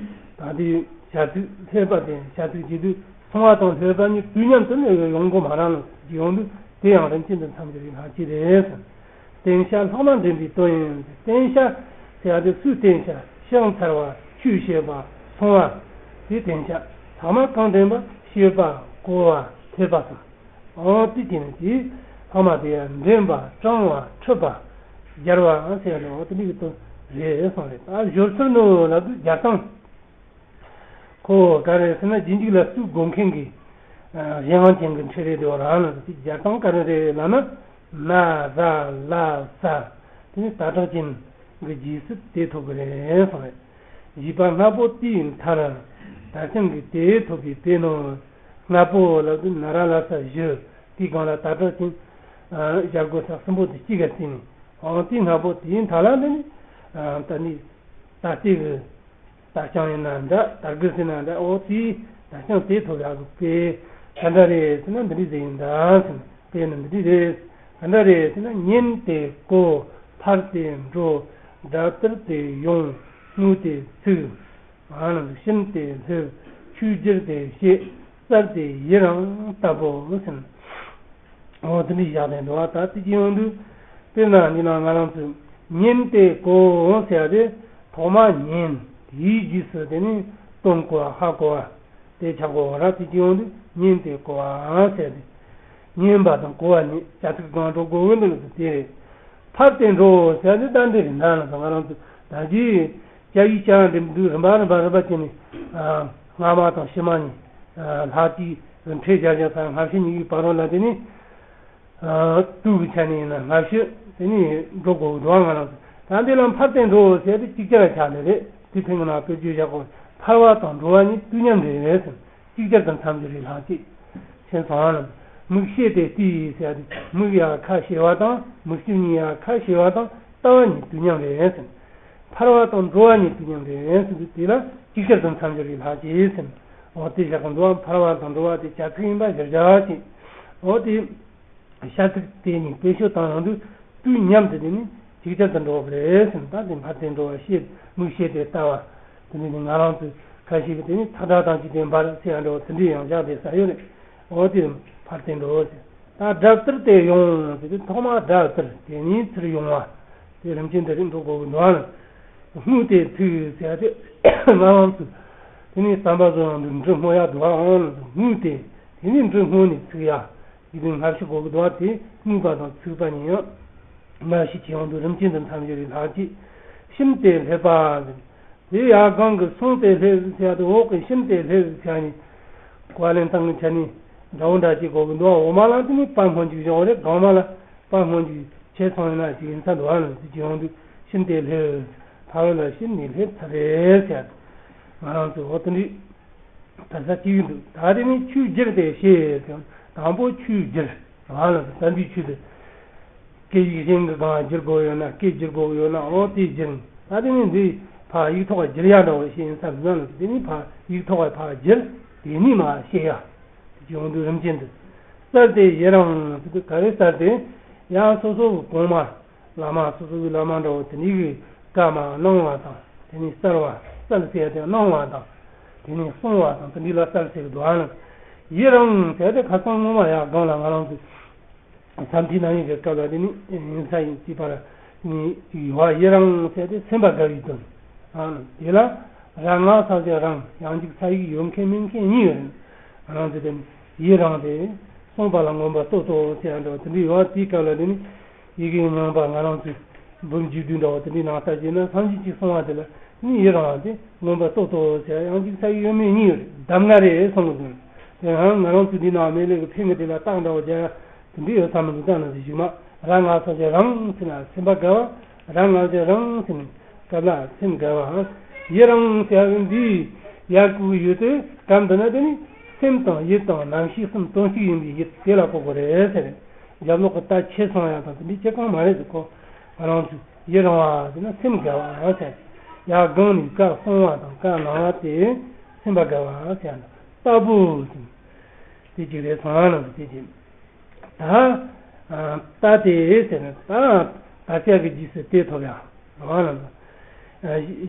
ད་དེ་བྱ་ཚིག་སླེབས་པ་དེ་བྱ་ཚིག་བྱེད་དུས་སོང་བ་དང་སླེབས་པ་གཉིས་དུས་མཉམ་དུ་ཡོང་དགོས་མ་རེད་ལ། ཅི་ཡོང་དུས་དེ་ཡང་རིམ་ཅན་དུ་མཚམས་སྦྱོར་བའི་ལྷག་བཅས་རེད་ཟེར། བསྟན་བྱ་ལྷག་མ་འདྲེན་པའི་དོན་ཡིན། བསྟན་བྱ་ཟེར་ཡ་དེ་སུའི་བསྟན་བྱ། ཕྱག་འཚལ་བ། ཆོས་བཤད་པ། སོང་བ། དེའི་བསྟན་བྱ། ལྷག་མ་གང་འདྲེན་པ། བཤད་པ། གོ་བ། ཐོས་པ་དང་། འོ་དེ་བྱས་ནས་དེའི་ལྷག་མ་དེ་ཡང་འདྲེན་པ། དྲང་བ། འཁྲུལ་པ། སྦྱར་བ་ཟེར་ཡ་ནི་འོ་དེ་འདྲ་གི་དོན་རེད་གསུངས་རེད། ད་སྦྱོར་ཚུལ་ནི་ལབ་དུས་སྦྱར་སྟངས། ཁོ་ག་རེ་ཟེར་ན་རྗེས་འཇུག་ལ་སུས་དགོས་མཁན་གྱི་ཨ་གཞན་དབང་ཅན་གྱི་ཕྲད་རེད་འདུག་རང་ལ་དེ་སྦྱར་སྟངས་ག་རེ་རེད་ལབ་ན། ན་ར་ལ་ས། དེ་ནི་ད་དྲག་ཅན་གྱི་རྗེས་སུ་དེ་ཐོབ་ཀྱི་རེད་གསུངས་རེད། བཞི་པ་སྔ་པོ་དེའི་མཐར་དར་ཞིང་གི་དེ་ཐོབ་པའི་དཔེ་ནོ། སྔ་པོ་ལབ་དུས་ན་ར་ལ་ས་བཞི། དེའི་སྒང་ལ་ད་དྲག་ཅན་སྦྱར་དགོས་ས་གསུམ་པོ་དེ་གཅིག་ག་བརྩིས་ནས། འོ་དེའི་སྔ་པོ་དེའི་མཐར་ལ་འདི་ནི་ད་ནི་ད་ལྟའི་གི་ད་ལྕང་ཡིན་ན་འདྲ། དར་གི་ཟེར་ན་འདྲ། འོ་དེའི་ད་ལྕང་དེ་ཐོབ་ཡག་གི་དཔེ་ག་འདྲ་རེད་ཟེར་ན་འདི་འདྲ་ཟེར་ཡིན་ད་ཟེར་ན། དཔེ་ནི་འདི་འདྲ་རེད། ག་འདྲ་རེད་ཟེར་ན། ཉན་ཏེ་གོ། ཕར་ཏེ་འགྲོ། སྒྲ་བཏུར་ཏེ་ཡོང་། སྔུ་སྟེ་ཚིག་ཨ་ནི་ཤིམ་སྟེ་སླེབ། ཆུ་བསྒྱིར་ཏེ་བྱེད། བཙལ་ཏེ་ཡི་རང་ལྟ་བུ་ཟེར་ན། འོ་དེ་འདྲ་བཞག་ནས་འདུག་བ། ད་དེ་ཅི་ཡོང་དུས་དཔེར་ན་འདི་ན་ང་རང་ཚོས་ཉན་ཏེ་གོ་ཟེར་ཏེ་ཐོག་མ་ཉན། དེའི་རྗེས་སུ་དེ་ནི་སྟོན་གོ་བ། ཧ་གོ་བ་དེ་ཆགས་གོ་བ་ར། དེ་ཅི་ཡོང་དུས་ཉན་ཏེ་གོ་བ་ཟེར་ཏེ། ཉན་པ་དང་གོ་བ་གཉིས་བྱ་ཚིག་སྒང་འགྲོ་དགོས་འོས་འདུག་ལ་དེ་རེད། ཕར་ཏེ་འགྲོ་ཟེར་ཏེ་ད་འདི་རེད། འདི་ལ་ང་རང་ཚོས་ད་གིན་སྐྱ་ཡིག་སྐྱ་འདི་འདུག་རིམ་པ་རིམ་པ་རིམ་པ་བྱས་ནས་སྔ་མ་དང་ཕྱི་མ་གཉིས། ལྷག་གཅིག་འཕྲེད་སྦྱར་བྱ་ཚར། སྔ་ཕྱི་གཉིས་ཀྱི་བར་རོ་ལ་དེ་ནི་དུས་ཀྱི་ཆ་ནས་ཡིན་ན་སྔ་ཕྱི་དེ་ནི་འགྲོ་དགོས་འདུག་ང་རང་ཚོ་ད་འདི་ལ་ཕར་ཏེ་འགྲོ་ཟེར་ཏེ་ཅིག་ཅར་ཆགས་ནས་རེད། དེ་ཕན་གྱི་ནང་དཔེ་བརྗོད་བྱ་དགོས། ཕར་བ་དང་འགྲོ་བ་གཉིས་དུས་མཉམ་རེད་ཟེར། ཅིག་ཅར་དང་མཚམས་སྦྱོར་རེད། ལྷག་གཅིག་ཕྱིན་སོང་ལ། མིག་ཤེས་ཏེ་ལྟོས་ཟེར་ཏེ་མིག་ཡ་ཁ་ཕྱེ་བ་དང་མིག་ཆུ་གཉིས་ཡ་ཁ་ཕྱེ་བ་དང་ལྟ་བ་གཉིས་དུས་མཉམ་རེད་ཟེར། ཕར་བ་དང་འགྲོ་བ་གཉིས་དུས་མཉམ་རེད་ཟེར་དུས་དེ་ལ་ཅིག་ཅར་དུ་མཚམས་སྦྱོར་རེད། ལྷག་ཅེས་ཟེར། འོ་དེ་བཞག་གི་འདུག་ཕར་བ་དང་འགྲོ་བ་དེ་བྱ་ཚིག་ཡིན་པ་གཞིར་བཞག་ཅིག་འོ་དེ་བྱ་ཚིག་དེ་གཉིས་བེད་སྤྱོད་བཏང་ཡོང་དུས་དུས་མཉམ་དུ་དེ་ནི་ཅིག་ཅར་དུ་འགྲོ་བ་རེད་ཟེར། ད་དེ་ཕར་ཏེ་འགྲོ་བ་ཤེས། མིག་ཤེས་ཏེ་ལྟ་བ། དེ་ནི་ང་རང་ཚོས་ཁ་ཤས་ཀྱིས་དེ་ནི་ཐག་སྒྲ་དང་བཅས་ཏེ་འབར་ཟེར་ཡང་འདྲ་བ་དེ་འདྲའི་ཡང་བཞག་བསྡད་ས་ཡོད་རེད། འོ་དེ་ཕར་ཏེ་འགྲོ་ཟེར། ད་སྒྲ་བཏུར་ཏེ་ཡོང་ཟེར་དུས་ཐོག་མར་སྒྲ་བཏུར། དེ་ནས་ཚུར་ཡོང་བ། དེ་རིམ་གྱིས་འདི་རིགས་འགྲོ་དགོས་ཀྱི་འདུག་ཨང་། སྔུ་སྟེ་ཚིག་ཟེར་ཏེ་ང་རང་ཚོས་དེ་ནས་བསམ་པ་བཟོ་ཡང་འདི་འབྲུ་སྔོ་ཡག་འདུག་ཨང་། སྔུ་སྟེ་དེ་ནས་འབྲུ་སྔོ་ནས་ཚིག་ཡག་ཡིག་དུས་སྔ་ཕྱི་དགོས་ཀྱི་འདུག་དེ་སྔུས་པ་དང་ཚིག་པ་གཉིས་ཡང་སྔ་ཕྱི་བྱེད་ཡང་འདུག་རིམ་གྱིས་འདི་མཚམས་སྦྱོར་རེད། ལྷག་ཅེས། ཤིམ་སྟེ་སླེབ་པ། དེ་ཡར་སྒང་གི་སོང་སྟེ་སླེབས་ཟེར་ཡ་དེ་འོག་གི་ཤིམ་སྟེ་སླེབས་ཟེར་ཡ་ནི་གོ་བ་ལེན་སྟངས་ཀྱི་ཆ་ནས་འདྲ་བོ་འདྲ་ཅིག་གོ་གི་འདུག་འོག་མ་ལ་དེ་ནི་པ་སྔོན་འཇུག་བཞག་རེད། སྒང་མ་ལ་པ་སྔོན་འཇུག་བྱས་སོང་ཡིན་ན་ཅིག་ཡིན་ས་འདུག་ཨ་ནི་དེ་ཅི་ཡོང་དུས་ཤིམ་སྟེ་སླེབས། ཕ་རོལ་ལ་ཤིམ་ནས་སླེབས་ཚར་རེད་ཟེར་ཡ་དེ་ང་རང་ཚོས་འོ་དེ་འདྲའི་ད་ས་གཅིག་འདུག་ད་དེ་ནི་ཆུ་བསྒྱིར་ཏེ་ཞེས་ཟེར། དང་པོ་ཆུ་བསྒྱིར། རང་ལ་ད་འདི་ཆུ་དེ། སྐད་ཡིག་གཞན་གྱི་སྒང་བསྒྱུར་དགོས་ཡོད་ན་སྐད་བསྒྱུར་དགོས་ཡོད་ན་འོ་དེ་བསྒྱུར། ད་དེ་ནི་འདི་ཕར་ཡིག་ཐོག་བསྒྱུར་ཡ་འདྲ་བོ་ཞིག་ཡིན་ས་འདུག་ན་དེ་ནི་ཕར་ཡིག་ཐོག་ཕར་བསྒྱུར། དེ་ནི་མར་བཤད་ཡ། དེ་ཡོང་དུས་རིམ་ཅན་དུ། བཙལ་ཏེ་ཡི་རང་དེ་དུས་ག་རེ་བཙལ་ཏེ། ཡང་སོ་སོ་གི་གོང་མ་བླ་མ་སོ་སོ་གི་བླ་མ་འདྲ་བོ་དེ་ནི་གི་བཀའ་མར་གནང་བ་དང་དེ་ནི་བཙལ་བ་བཙལ་ཟེར་ཏེ་གནང་བ་དང་དེ་ནི་གསུང་བ་དང་དེ་འདྲ་ལ་བཙལ་ཟེར་གི་འདུག་ཨ་ནི། ཡི་རང་ཟེར་ཏེ་ཁ་སང་སྔོན་མ་ཡར་སྒང་ལ་ང་རང་ཚོས། ས་མཐའི་རྣམ་དབྱེ་གི་སྐབས་ལ་དེ་ནི་ཡིན་ས་ཡིན་ཅེས་པར་ནི་ཡོད། ཡི་རང་ཟེར་ཏེ་སེམས་པ་དགའ་བའི་དོན། ཨང་། དེ་ལ་ར་ང་ས་བཅས་རང་ཡང་འཇུག་ས་ཡིག་ཡོད་མཁན་མེད་མཁན་གཉིས་ཡོད་རེད། ང་རང་ཚོས་དེ་ནི་ཡི་རང་དེ་གསུངས་པ་ལ་མངོན་པར་རྟོགས་ཏོ་ཟེར་ཡང་འདྲ་བ་དེ་འདྲ་ཡོད། དེའི་སྐབས་ལ་དེ་ནི་ཡི་གེ་རྙིང་པ་ང་རང་ཚོས་འབུམ་རྒྱུད་སྡེ་འདྲ་བ་དེ་འདྲའི་ནང་ལྟར་བྱས་ན་སངས་རྒྱས་ཀྱིས་གསུངས་པ་དེ་ལ་ནི་ཡི་རང་བ་དེ་མངོན་པར་རྟོགས་ཏོ་ཟེར་ཡང་འཇུག་ས་ཡིག་ཡོད་མེད་གཉིས་ཡོད་རེད། གདམས་ངག་རེད་གསུངས་གི་འདུག་དེ་ཡང་ང་རང་ཚོས་འདི་ནང་མེད་ལས་ཀྱི་ཕན་གི་དེ་ལ་རྟགས་འདྲ་བ་རྒྱག་ཡ། དེ་འདྲ་ཡོད་ས་མི་འདུག་ད་ན་ཟེར་གཞུག་མ་ར་ང་ས་བཅས་རང་ཟེར་ན་སེམས་པ་དགའ་བ། ར་ང་ས་བཅས་རང་ཟེར་ན་སྐབས་ལ་སེམས་དགའ་བ། ཡི་རང་ཟེར་བ་འདི་ཡར་བཀོད་ཡོད་དེ་སྐབས་འདི་ན་དེ་ནི་སེམས་དང་ཡིད་དང་རྣམ་ཤེས་གསུམ་དོན་གཅིག་ཡིན་པའི་ཡིད་དེ་ལ་གོ་དགོས་རེད་ཟེར། རྒྱབ་ལོགས་ཀྱི་ད་ཆེ་སོང་ཡ་དང་དེ་འདྲའི་ཆེ་གང་མ་རེད་ཟེར་གོ། ང་རང་ཚོས་ཡི་རང་བ་ཟེར་ན་སེམས་དགའ་བ་ཟེར། ཡར་སྒང་ནས་བཀའ་གསུང་བ་དང་བཀའ་གནང་བ་དེ་སེམས་པ་དགའ་བ་ཟེར་ན་ལྟ་བུ་ཟེར། དེ་གཅིག་རེད་སོང་ང་ལ་དེ་གཅིག་ད། ལྟ་སྟེ་ཟེར་ན་ད་ད་ཆ་གི་རྗེས་སུ་དེ་ཐོབ་ཡ། རང་ལ།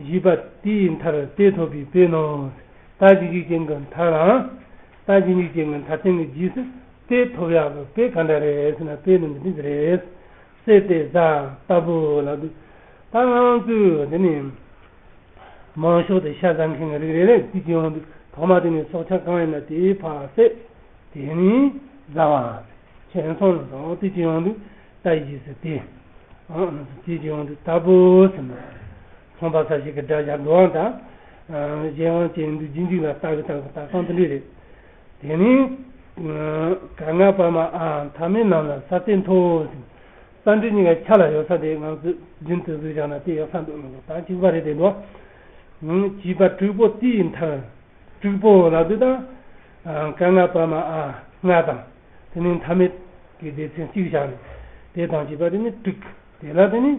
བཞི་པ་དེའི་མཐར་དེ་ཐོབ་པའི་དཔེ་ནོ། ད་རྗེས་འཇུག་ཅན་གྱི་མཐར་རང་། ད་རྗེས་འཇུག་ཅན་གྱི་མཐར་ཐེངས་ཀྱི་རྗེས་སུ་དེ་ཐོབ་ཡ་གི་དཔེ་ག་འདྲ་རེད་ཟེར་ན་དཔེ་ནི་འདི་འདྲ་རེད། གསེར་དེ་གཟའ་ལྟ་བུ་ལ་འདུག་ད་ང་རང་ཚོས་འདི་ནི། མང་ཤོས་དེ་ཤ་ཟ་མཁན་གྱི་རིགས་རེ་རེ་དེ་ཅི་ཡོང་དུས་ཐོག་མ་དེ་ནས་སྲོག་ཆགས་གང་ཡིན་ན་དེའི་ཕར་བསད། དེ་ནས་བཟའ་བ། ཁྱེད་སོང་ལ་སོང་དེ་ཅི་ཡོང་དུས་ལྟ་ཡི་རྗེས་སུ་དེ། ཨང་། དེ་ཅི་ཡོང་དུས་ལྟ་བུ་ཟེར་ན། མཚུངས་པ་གསལ་བྱེད་ཀྱི་སྒྲ་སྦྱར་འགྲོ་བ་དང་། གཞན་དབང་ཅན་འདུ་རྒྱུན་འཇུག་ལ་ལྟ་བའི་སྟངས་ཀྱི་ལྟ་སྟངས་དེ་འདྲ་རེད། དེ་ནས་ག་ང་པ་མ་ཨ་མཐའ་མེད་རྣམས་ལ་ས་སྟེང་ཐོབ་ཟེར། ས་འབྲས་གཉིས་ཀ་ཆ་ལ་ཡོད་ས་དེ་ང་ཚོས་རྒྱུན་དུ་བཟོས་བཞག་ན་དེ་ཡག་ས་འདུག་ནོ། ད་གཅིག་པ་རེད་དེ་འདུག་བྱིས་པ་དྲུག་པོ་དེའི་མཐར། དྲུག་པོ་ལབ་དུས་ད། ག་ང་པ་མ་ཨ་ང་དང་། དེ་ནས་མཐའ་མེད་ཀྱི་སྡེ་ཚན་གཅིག་བཞག་ནས། དེ་དང་བྱིས་པ་དེ་ནི་དྲུག་དེ་ལ་དེ་ནི་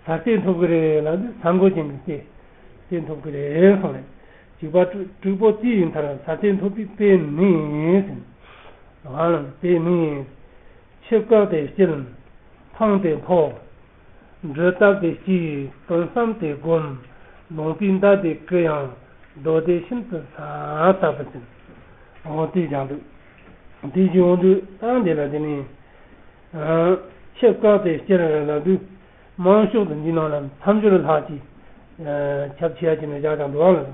ས་སྟེང་ཐོབ་ཀྱི་རེད་ལབ་དུས་ས་མགོ་ཅན་གྱི་སྟེ། སྟེང་ཐོབ་ཀྱི་རེད་གསུངས་རེད། བྱིས་པ་དྲུག་དྲུག་པོ་དེའི་མཐར་ས་སྟེང་ཐོབ་པའི་དཔེ་ནི་ཟེར། རང་ལ་དཔེ་ནི། ཆུ་བཀག་སྟེ་སྐྱིལ། འཕངས་ཏེ་ཕོབ། འབྲུ་བཏབ་སྟེ་སྐྱེས། དོན་བསམ་སྟེ་བསྒོམ། ལུང་པའི་མདའ་དེ་ཀུ་ཡངས། རྡོ་དེ་ཤིན་ཏུ་ས་ལྟ་བུ་ཟེར། འོ་དེ་ཀྱང་འདུག་དེ་བཞིན་འོང་དུས་ད་འདི་ལ་དེ་ནི། ཆུ་བཀག་སྟེ་སྐྱིལ་ལབ་དུས། མང་ཤོས་དུ་འདི་ནང་ལ་མཚམས་སྦྱོར་ལྷག་ཅིག་ཁྱབ་ཆེ་ཡ་ཅིག་ནས་བཞག་ཀྱང་འདུག་ཨང་ལ།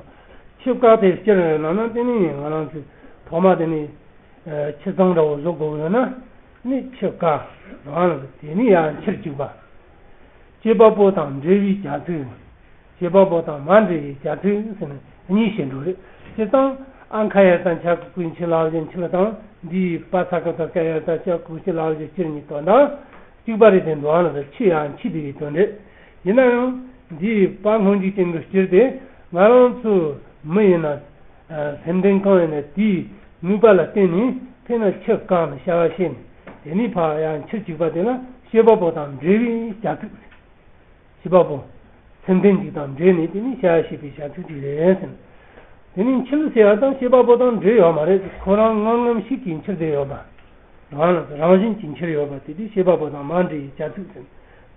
ཆུ་བཀག་སྟེ་སྐྱིལ་ལབ་ན་དེ་ནི་ང་རང་ཚོས་ཐོག་མ་དེ་ནི། ཆུ་གཙང་འདྲ་བོ་བཟོ་དགོས་ཡོད་ན། ནི་ཆུ་བཀག་རང་ལ་དེ་ནི་ཡང་ཕྱིར་བཅུག་པ། བྱེད་པ་པོ་དང་འབྲེལ་བའི་བྱ་ཚིག་བྱེད་པ་པོ་དང་མ་འབྲེལ་བའི་བྱ་ཚིག་ཟེར་ནས་གཉིས་བཤད་འགྲོ་རེད། སྤྱིར་བཏང་ཨ་ཁ་ཡ་ད་ཆ་ཀུན་ཆི་ལབ་བཞིན་ཆི་ལ་དང་། འདིའི་པ་ས་ཀ་ད་ཀ་ཡ་ད་ཆ་ཀུན་ཆི་ལབ་བཞིན་སྤྱིར་གཉིས་དོན་དང་གཅིག་པ་རེད་དེ་འདུག་ཨང་ལ། ཆུ་ཡང་ཆུ་དེ་ཡི་དོན་རེད། ཡིན་ན་ཡང་། འདིའི་པ་སྔོན་འཇུག་ཅན་གྱི་སྤྱིར་དེ་ང་རང་ཚོ་མི་ཡིན་ན། སེམས་ལྡན་གང་ཡིན་ན་དེའི་ནུས་པ་ལ་བརྟེན་ནས་དཔེར་ན་ཆུ་བཀག་ནས་བྱ་བ་བྱས་ནས་དེ་ནས་ཕར་ཡང་ཕྱིར་བཅུག་པ་དེ་ལ་བྱེད་པ་པོ་དང་འབྲེལ་བའི་བྱ་ཚིག་བྱེད་པ་པོ། སེམས་ལྡན་གཅིག་དང་འབྲེལ་ནས་དེ་ནས་བྱ་བྱེད་པའི་བྱ་ཚིག་ཅིག་རེད་ཟེར། དེ་ནས་འཆི་ཟེར་བ་དང་བྱེད་པ་པོ་དང་འབྲེལ་ཡོད་མ་རེད། ཁོ་རང་ངམ་ངམ་ཤུགས་ཀྱིས་འཆི་བསྡད་ཡོད་པ། རང་ལ་རང་བཞིན་གྱིས་འཆི་ཡོད་པ་དེ་དེ་བྱེད་པ་པོ་དང་མ་འབྲེལ་བའི་བྱ་ཚིག་ཟེར།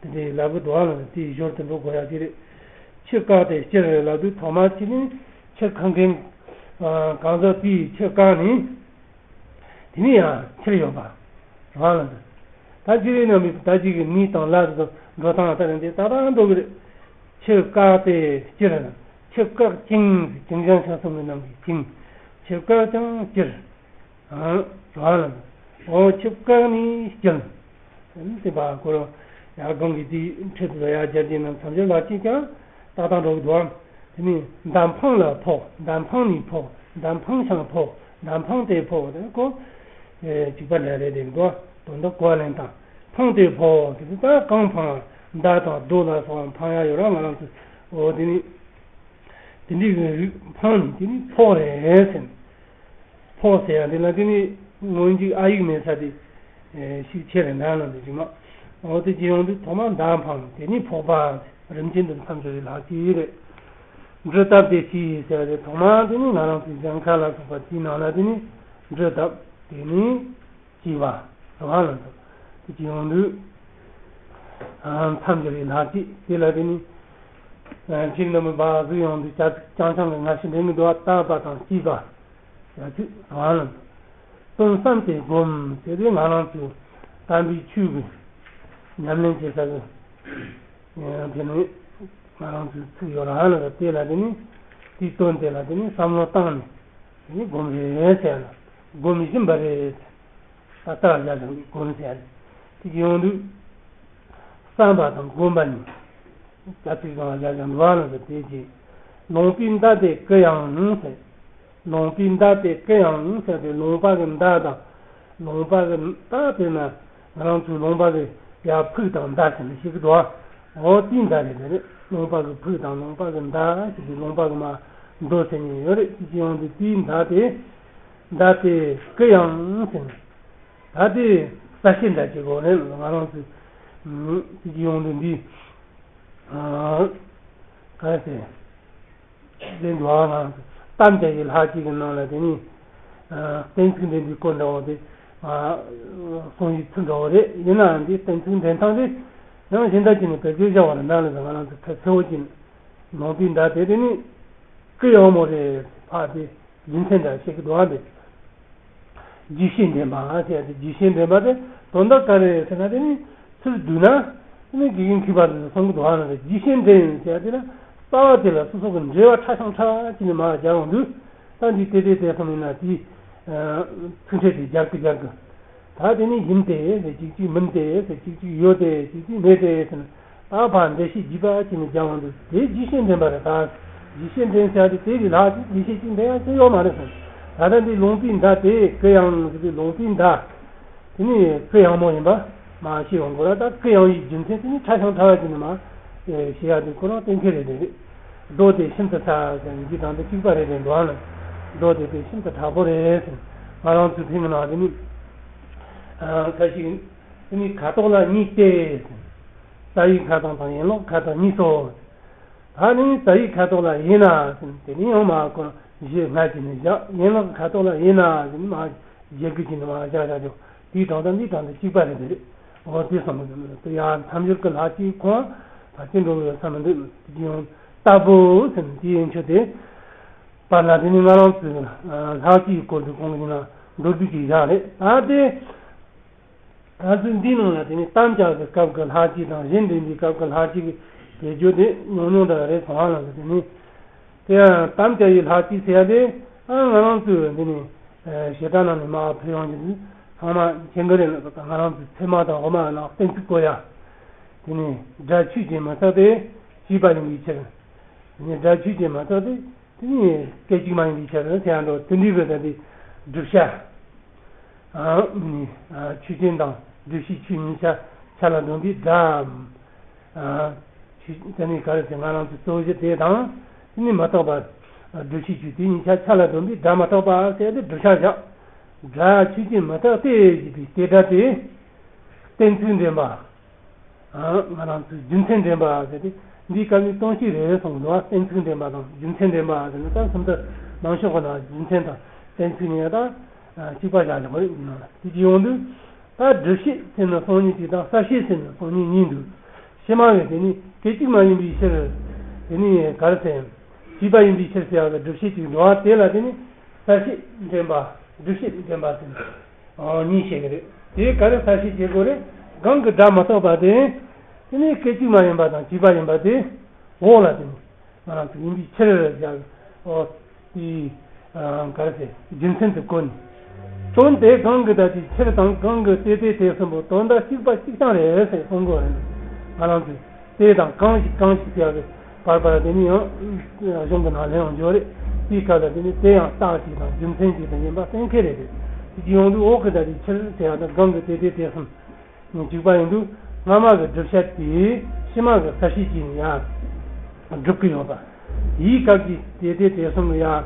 དེ་འདྲའི་ལབ་གི་འདུག་ཨང་ལ། དེའི་ཞོར་དུ་འགྲོ་དགོས་ཡ་དེ་རེད། ཆུ་བཀག་སྟེ་སྐྱིལ་ལབ་དུས་ཐོག་མར་ཆུ་ནི་ཆུ་ཁ་མཁན་གང་ཟག་དེས་ཆུ་བཀག་ནས། དེ་ནས་ཡང་འཆི་ཡོད་པ། རང་ལ་འདི། ད་ཅི་རིགས་ནང་མི་ད་ཅིག་གི་ནི་དང་ལ་དང་འགྲོ་སྟངས་ལྟར་འདི་ད་ལྟ་འགྲོ་གི་རེད། ཆུ་བཀག་སྟེ་སྐྱིལ། ཆུ་བཀག་ཅིང་ཅིང་ཅང་ཆ་གསུམ་གྱི་ནང་གི་ཅིང་། ཆུ་བཀག་ཅིང་སྐྱིལ། རང་ལ་འདི། འོ་ཆུ་བཀག་ནས་སྐྱིལ། དེ་པ་ཁོ་རང་ཡར་སྒང་གི་དེའི་འཕྲེད་དུ་ཡར་སྦྱར་གྱི་ནང་མཚམས་སྦྱོར་ལ་གཅིག་ཀྱང་ཏག་ཏག་འགྲོ་གི་འདུག་ཨང་། དེ་ནས་མདའ་འཕངས་ལ་ཕོག་མདའ་འཕངས་ནས་ཕོག་མདའ་འཕངས་ཤིང་ཕོག་མདའ་འཕངས་ཏེ་ཕོག་དེ་ཁོ། གཅིག་པ་འདྲ་རེད་དེ་འགྲོ། དོན་དག་གོ་ལེན་དང་། འཕངས་ཏེ་ཕོག་དེ་ད་གང་འཕངས་མདའ་དང་རྡོ་ལ་སོགས་འཕངས་ཡ་ཡོད་ར་ང་རང་ཚོ། འོ་དེ་ནི། དེ་འདྲའི་གི་རིགས་འཕངས་ནས་དེ་ནི་ཕོག་རེད་ཟེར། ཕོག་ཟེར་ཡ་དེ་ལ་དེ་ནི་སྔོན་འཇུག་ཨ་ཡིག་མེད་ས་དེ་ཤུགས་ཆེ་རེད་འདྲ་ལ་འདི་རིགས་མ། འོ་དེ་ཅི་ཡོང་དུས་ཐོག་མར་མདའ་འཕངས་དེ་ནི་ཕོག་པ། རིམ་གྱིས་འདིར་མཚམས་སྦྱོར་བའི་ལྷག་བཅས་རེད། འབྲུ་བཏབ་སྟེ་སྐྱེས་ཟེར་ཡ་དེ་ཐོག་མར་དེ་ནི་ང་རང་ཚོའི་ལྗང་ཁ་ལ་སོགས་པ་དེའི་ནང་ལ་དེ་ནི་འབྲུ་བཏབ་དེ་ནི། སྐྱེས་པ། རང་ལ་འདུག་དེ་ཅི་ཡོང་དུས། མཚམས་སྦྱོར་བའི་ལྷག་བཅས་དེ་ལ་དེ་ནི། སྤྱིར་ན་མི་འབའ་གཟུགས་ཡོང་དུས་བྱ་ཚིག་རྐྱང་རྐྱང་གི་ང་ཞིག་འདྲེན་གྱི་འདུག་བ། བཏབ་པ་དང་སྐྱེས་པ། བྱ་ཚིག་རང་ལ་འདུག་དོན་བསམ་སྟེ་བསྒོམ་དེ་དེ་ང་རང་ཚོའི་དམ་པའི་ཆོས་ཀྱི་ཉམས་ལེན་བྱེད་ས་གི། དེ་ནི་ང་རང་ཚོའི་ཚིག་ཡོད་རང་ལ་དེ་ལ་དེ་ནི་དེའི་དོན་དེ་ལ་དེ་ནི་བསམ་བློ་བཏང་ནས་དེ་ནི་བསྒོམ་རེད་ཟེར་ལ་བསྒོམ་བཞིན་པ་རེད། ད་ལྟ་བཞག་ཀྱང་སྒོམ་ཟེར་ཡ་རེད། དེ་ཡོང་དུས། བསམ་པ་དང་སྒོམ་པ་ནི། རྒྱ་ཚིག་གང་བཞག་ཀྱང་འགྲོ་བ་ལ་དེ་རྗེས། ལུང་པའི་མདའ་དེ་ཀུ་ཡངས་ཟེར། ལུང་པའི་མདའ་དེ་ཀུ་ཡངས་ཟེར་ཏེ་ལུང་པ་གི་མདའ་དང་། ལུང་པ་གི་མདའ་དེ་ན་ང་རང་ཚོའི་ལུང་པ་གི་ཡར་ཕུག་དང་མདའ་ཟེར་ནས་ཤེས་ཀྱི་འདུག་ཨ། འོ་དེའི་མདའ་རེད་དེ་རེད། ལུང་པ་གི་ཕུག་དང་ལུང་པ་གི་མདའ་ཟེར་ཏེ་ལུང་པ་གི་མ་མདོ་ཟེར་ནས་ཡོད་རེད། དེ་ཡོང་དུས་དེའི་མདའ་དེ། མདའ་དེ་ཀུ་ཡངས་ཟེར་ནས། ད་དེ་གསལ་བཤད་འདྲ་བྱེད་དགོས་རེད། ང་རང་ཚོས་དེ་གི་ཡོང་དུས་འདི་ག་རེ་ཟེར་ལེན་འདུག་ང་རང་ཚོ་གཏམ་དེ་ཡི་ལྷག་ཅིག་གི་ནང་ལ་དེ་ནི་གཏན་ཚིགས་འདྲེན་པའི་སྐོར་འདྲ་བོ་དེ་གསུང་ཡིག་ཚུལ་འདྲ་བོ་རེད། ཡིན་ནའང་འདི་གཏན་ཚིགས་འདྲེན་སྟངས་དེ་ཡང་གཞན་དག་ཅིག་ནས་བེད་སྤྱོད་བྱ་བ་རེད། ན་ལ་ང་རང་ཚོ་གལ་ཆེ་བོ་ཅིག་ནང་པའི་མདའ་དེ་དེ་ནི་ཀུ་ཡངས་མོ་རེད། ཕ་དེ། རྒྱུ་མཚན་འདྲ་བཤད་ཀྱི་འདུག་ཨ། འདི་རྒྱུད་བཤད་འདྲེན་པ་ཟེར་ཏེ། རྒྱུད་བཤད་འདྲེན་པ་དེ་དོན་དག་ག་རེ་ཟེར་ན། དེ་ནི་ཚུར་བསྡུས་ན་དེ་ནི་དགེ་རྒན་མཁས་པ་ཚོས་གསུང་གི་འདུག་ཨ། རྒྱུད་བཤད་འདྲེན་ཟེར་ཏེ་ན་རྩ་བ་དེ་ལ་སོ་སོ་གི་འགྲེལ་བ་ཕྲ་ཞིང་ཕྲ་ཅིག་ནས་མར་སྦྱར་ཡོང་དུས། ད་འདི་དེ་དེ་དེ་གསུངས་ཡིན་ན་དེའི་ཚིག་ཕྲད་དེ་སྦྱར་གི་སྦྱར་གི། ད་དེ་ནི་ཡིན་ཏེ་ཟེར་གཅིག་གཅིག་མིན་ཏེ་ཟེར་གཅིག་གཅིག་ཡོད་དེ་གཅིག་གཅིག་མེད་དེ་ཟེར་ན། ད་ཕར་འགྲེལ་བཤད་རྒྱས་པ་ཅིག་ནས་སྦྱར་ཡོང་དུས་དེ་རྒྱུད་བཤད་འདྲེན་པ་རེད། ད་ ཡེ་ཤེས་འདྲེན་བྱ་དེ་དེ་ལས་ལྷག་ཅིག་ཡེ་ཤེས་གཅིག་འདྲེན་ཡང་ཅི་ཡོད་མ་རེད་ཟེར། ད་ལྟ་འདི་ལུང་པའི་མདའ་དེ་གུ་ཡངས་ཟེར་བའི་ལུང་པའི་མདའ། དེ་ནི་གུ་ཡངས་མོ་ཡིན་པ་མ་ཤེས་ཡོང་གོ་ལ། ད་གུ་ཡངས་ཡི་རྒྱུ་མཚན་དེ་ནི་ཕྲ་ཞིང་ཕྲ་བ་ཅིག་ནི་མ་ཤེས་ཡ་དེ་ཁོ་རང་གཏན་འཁེལ་རེད་དེ་རེད། རྡོ་དེ་ཤིན་ཏུ་ཕྲ་ཟེར་འདི་དང་དེ་གཅིག་པ་རེད་དེ་འགྲོ་བ་ལ། རྡོ་དེ་དེ་ཤིན་ཏུ་ཕྲ་པོ་རེད་ཟེར། ང་རང་ཚོའི་ཕིང་ནང་དེ་ནི་ཁ་ཞིག་དེ་ནི་ཁ་དོག་ལ་གཉིས་ཏེ་ཟེར། རྩ་བའི་ཁ་དོག་དང་ཡན་ལག་ཁ་དོག་གཉིས་སོ། ད་ནི་རྩ་བའི་ཁ་དོག་ལ་ཡིན་ན་ཟེར་དེ་ནི་ཡང་མ་ཁོ་བཞི་ལྔ་གྱིས་ནི་བཞག་ཡན་ལག་ཁ་དོག་ལ་ཡིན་ན་ཟེར་ནི་མ་བཞི་དགུ་གྱིས་ནི་མ་བཞག་བཞག་ཀྱང་དེའི་གྲངས་དང་འདིའི་གྲངས་དང་གཅིག་པ་རེད་དེ་རེད། འོ་དེ་སོང་གི་དེ་ཡང་མཚམས་སྦྱོར་གྱི་ལྷག་བཅས་ཁོང་ད་ཅི་འགྲོ་གི་ཡོད་ས་མི་འདུག་དེ་ཡང་ལྟ་བུ་ཟེར་ནི་དེའི་ཡན་ཆོད་དེ་པར་ལ་དེ་ནི་ང་རང་ཚོའི་ལྷག་བཅས་སྐོར་དུ་གོང་གི་ཡིན་ན་མདོར་བསྡུས་ཀྱི་བཞག་རེད། ད་དེ། ང་ཚོས་འདིའི་ནང་ལ་དེ་ནི་དམ་བཅའ་གི་སྐབས་ཀྱི་ལྷག་བཅས་དང་གཞན་འདྲེན་པའི་སྐབས་ཀྱི་ལྷག་བཅས་ཀྱི་དེ་བརྗོད་དེ་ཉུང་ཉུང་འདྲ་རེད་སོང་ཧ་ལམ་གི་དེ་ནི། དེ་ཡང་དམ་བཅའ་ཡི་ལྷག་བཅས་ཟེར་ཡ་དེ་ཨ་ང་རང་ཚོས་འདི་ནི་བྱེ་བྲག་ནང་ནས་མར་ཕུལ་ཡོང་གི་ཚང་མ་མཁྱེན་གི་རེད་ལ། ང་རང་ཚོའི་ཚད་མ་དང་དབུ་མ་ནང་གཏན་ཚིགས་བཀོད་ཡ་དེ་ནི་སྒྲ་ཆོས་ཅན་མི་རྟག་སྟེ་བྱས་པ་ཡིན་པའི་ཕྱིར། དེ་ནི་སྒྲ་ཆོས་ཅན་མི་རྟག་སྟེ། དེ་ནི་སྐད་ཅིག་མ་ཡིན་པའི་ཕྱིར་ཟེར་ཡང་འགྲོ་དེ་འདྲའི་བོད་ད་དེ་བསྒྲུབ་བྱ། ཨ་ནི་ཆོས་ཅན་དང་བསྒྲུབ་བྱའི་ཆོས་གཉིས་ཆ་ཆ་ལ་སྡོམ་པའི་སྒྲ། ཨ་ཆོས་དེ་ནི་ག་རེ་ཟེར་ང་རང་ཚོའི་གཙོ་བོ་གཞི་དེ་དང་དེ་ནི་མི་རྟག་པ། བསྒྲུབ་བྱའི་ཆོས་དེ་གཉིས་ཆ་ཆ་ལ་སྡོམ་པའི་སྒྲ་མི་རྟག་པ་ཟེར་ཏེ་བསྒྲུབ་བྱ་བཞག་སྒྲ་ཆོས་ཅན་མི་རྟག་སྟེ་ཞེས་པའི་སྟེ་སྒྲ་དེ་གཏན་ཚིགས་འདྲེན་པ། ང་རང་ཚོའི་རྒྱུ་མཚན་འདྲེན་པ་ཟེར་ཏེ་འདིའི་སྐབས་ནི་དོན་གཅིག་རེད་གསུངས་འདུག་གཏན་ཚིགས་འདྲེན་པ་དང་རྒྱུ་མཚན་འདྲེན་པ་ཟེར་ནས་ད་སུམ་རྟགས་ནང་ཤོག་གི་ནང་རྒྱུ་མཚན་དང་གཏན་ཚིགས་ནས་ད་གཅིག་པ་བཞག་ཆོག་གི་རེད། དེ་ཅི་ཡོང་དུས་ད་སྒྲུབ་བྱེད་ཟེར་ན་སང་ཉིན་གཅིག་དང་གསལ་བྱེད་ཟེར་ན་སང་ཉིན་གཉིས་འདུག་ཕྱི་མ་གི་དེ་ནི་སྐད་ཅིག་མ་ཡིན་པའི་ཕྱིར། དེ་ནི་ག་རེ་ཟེར། བྱས་པ་ཡིན་པའི་ཕྱིར་ཟེར་བ་གི་སྒྲུབ་བྱེད་ཅིག་འགྲོ་བ་དེ་ལ་དེ་ནི། གསལ་བྱེད་འདྲེན་པ། སྒྲུབ་བྱེད་འདྲེན་པ་ཟེར་ནས་གཉིས་བཤད་ཀྱི་རེད། དེ་ག་རེ་གསལ་བྱེད་བྱེད་དགོས་རེད། གང་གི་སྒྲ་མི་རྟག་པ་དེ། དེ་ནི་སྐད་ཅིག་མ་ཡིན་པ་དང་བྱས་པ་ཡིན་པ་དེ། འོག་ལ་དེ་ནི་ང་རང་ཚོ་ཡིན་པའི་ཕྱིར་ཡང་འོ་དེའི་ག་རེ་ཟེར་རྒྱུ་མཚན་དུ་བཀོད་ནས། དོན་དེ་གང་གི་ད་ཅིའི་ཕྱིར་དང་གང་གི་དེ་དེ་དེ་གསུམ་པོ་དོན་དག་གཅིག་པ་གཅིག་རྐྱང་རེད་ཟེར་གསུང་དགོས་རེད། ང་རང་ཚོས། དེ་དང་གང་ཞིག་གང་ཞིག་ཟེར་ཡག་གི་བར་བར་དེ་ནི་ཡང་གཞུང་གི་ནང་ལ་ཡང་འབྱོར་རེད། དེའི་སྐབས་ལ་དེ་ནི་དེ་ཡང་རྟགས་གཅིག་དང་རྒྱུ་མཚན་གཅིག་དང་ཡིན་པ་གཏན་འཁེལ་རེད་དེ། དེ་ཡོང་དུས་འོག་གི་ད་དེ་ཕྱིར་ཟེར་ཡག་དང་གང་གི་དེ་དེ་དེ་གསུམ་གཅིག་པ་ཡིན་དུས་སྔ་མ་གི་བསྒྲུབ་བྱ་དེ་ཕྱི་མ་གི་གསལ་བྱེད་ཀྱིས་ཡང་སྒྲུབ་ཀྱི་ཡོད་པ། དེའི་སྐབས་ཀྱི་དེ་དེ་དེ་གསུམ་ལ་ཡང་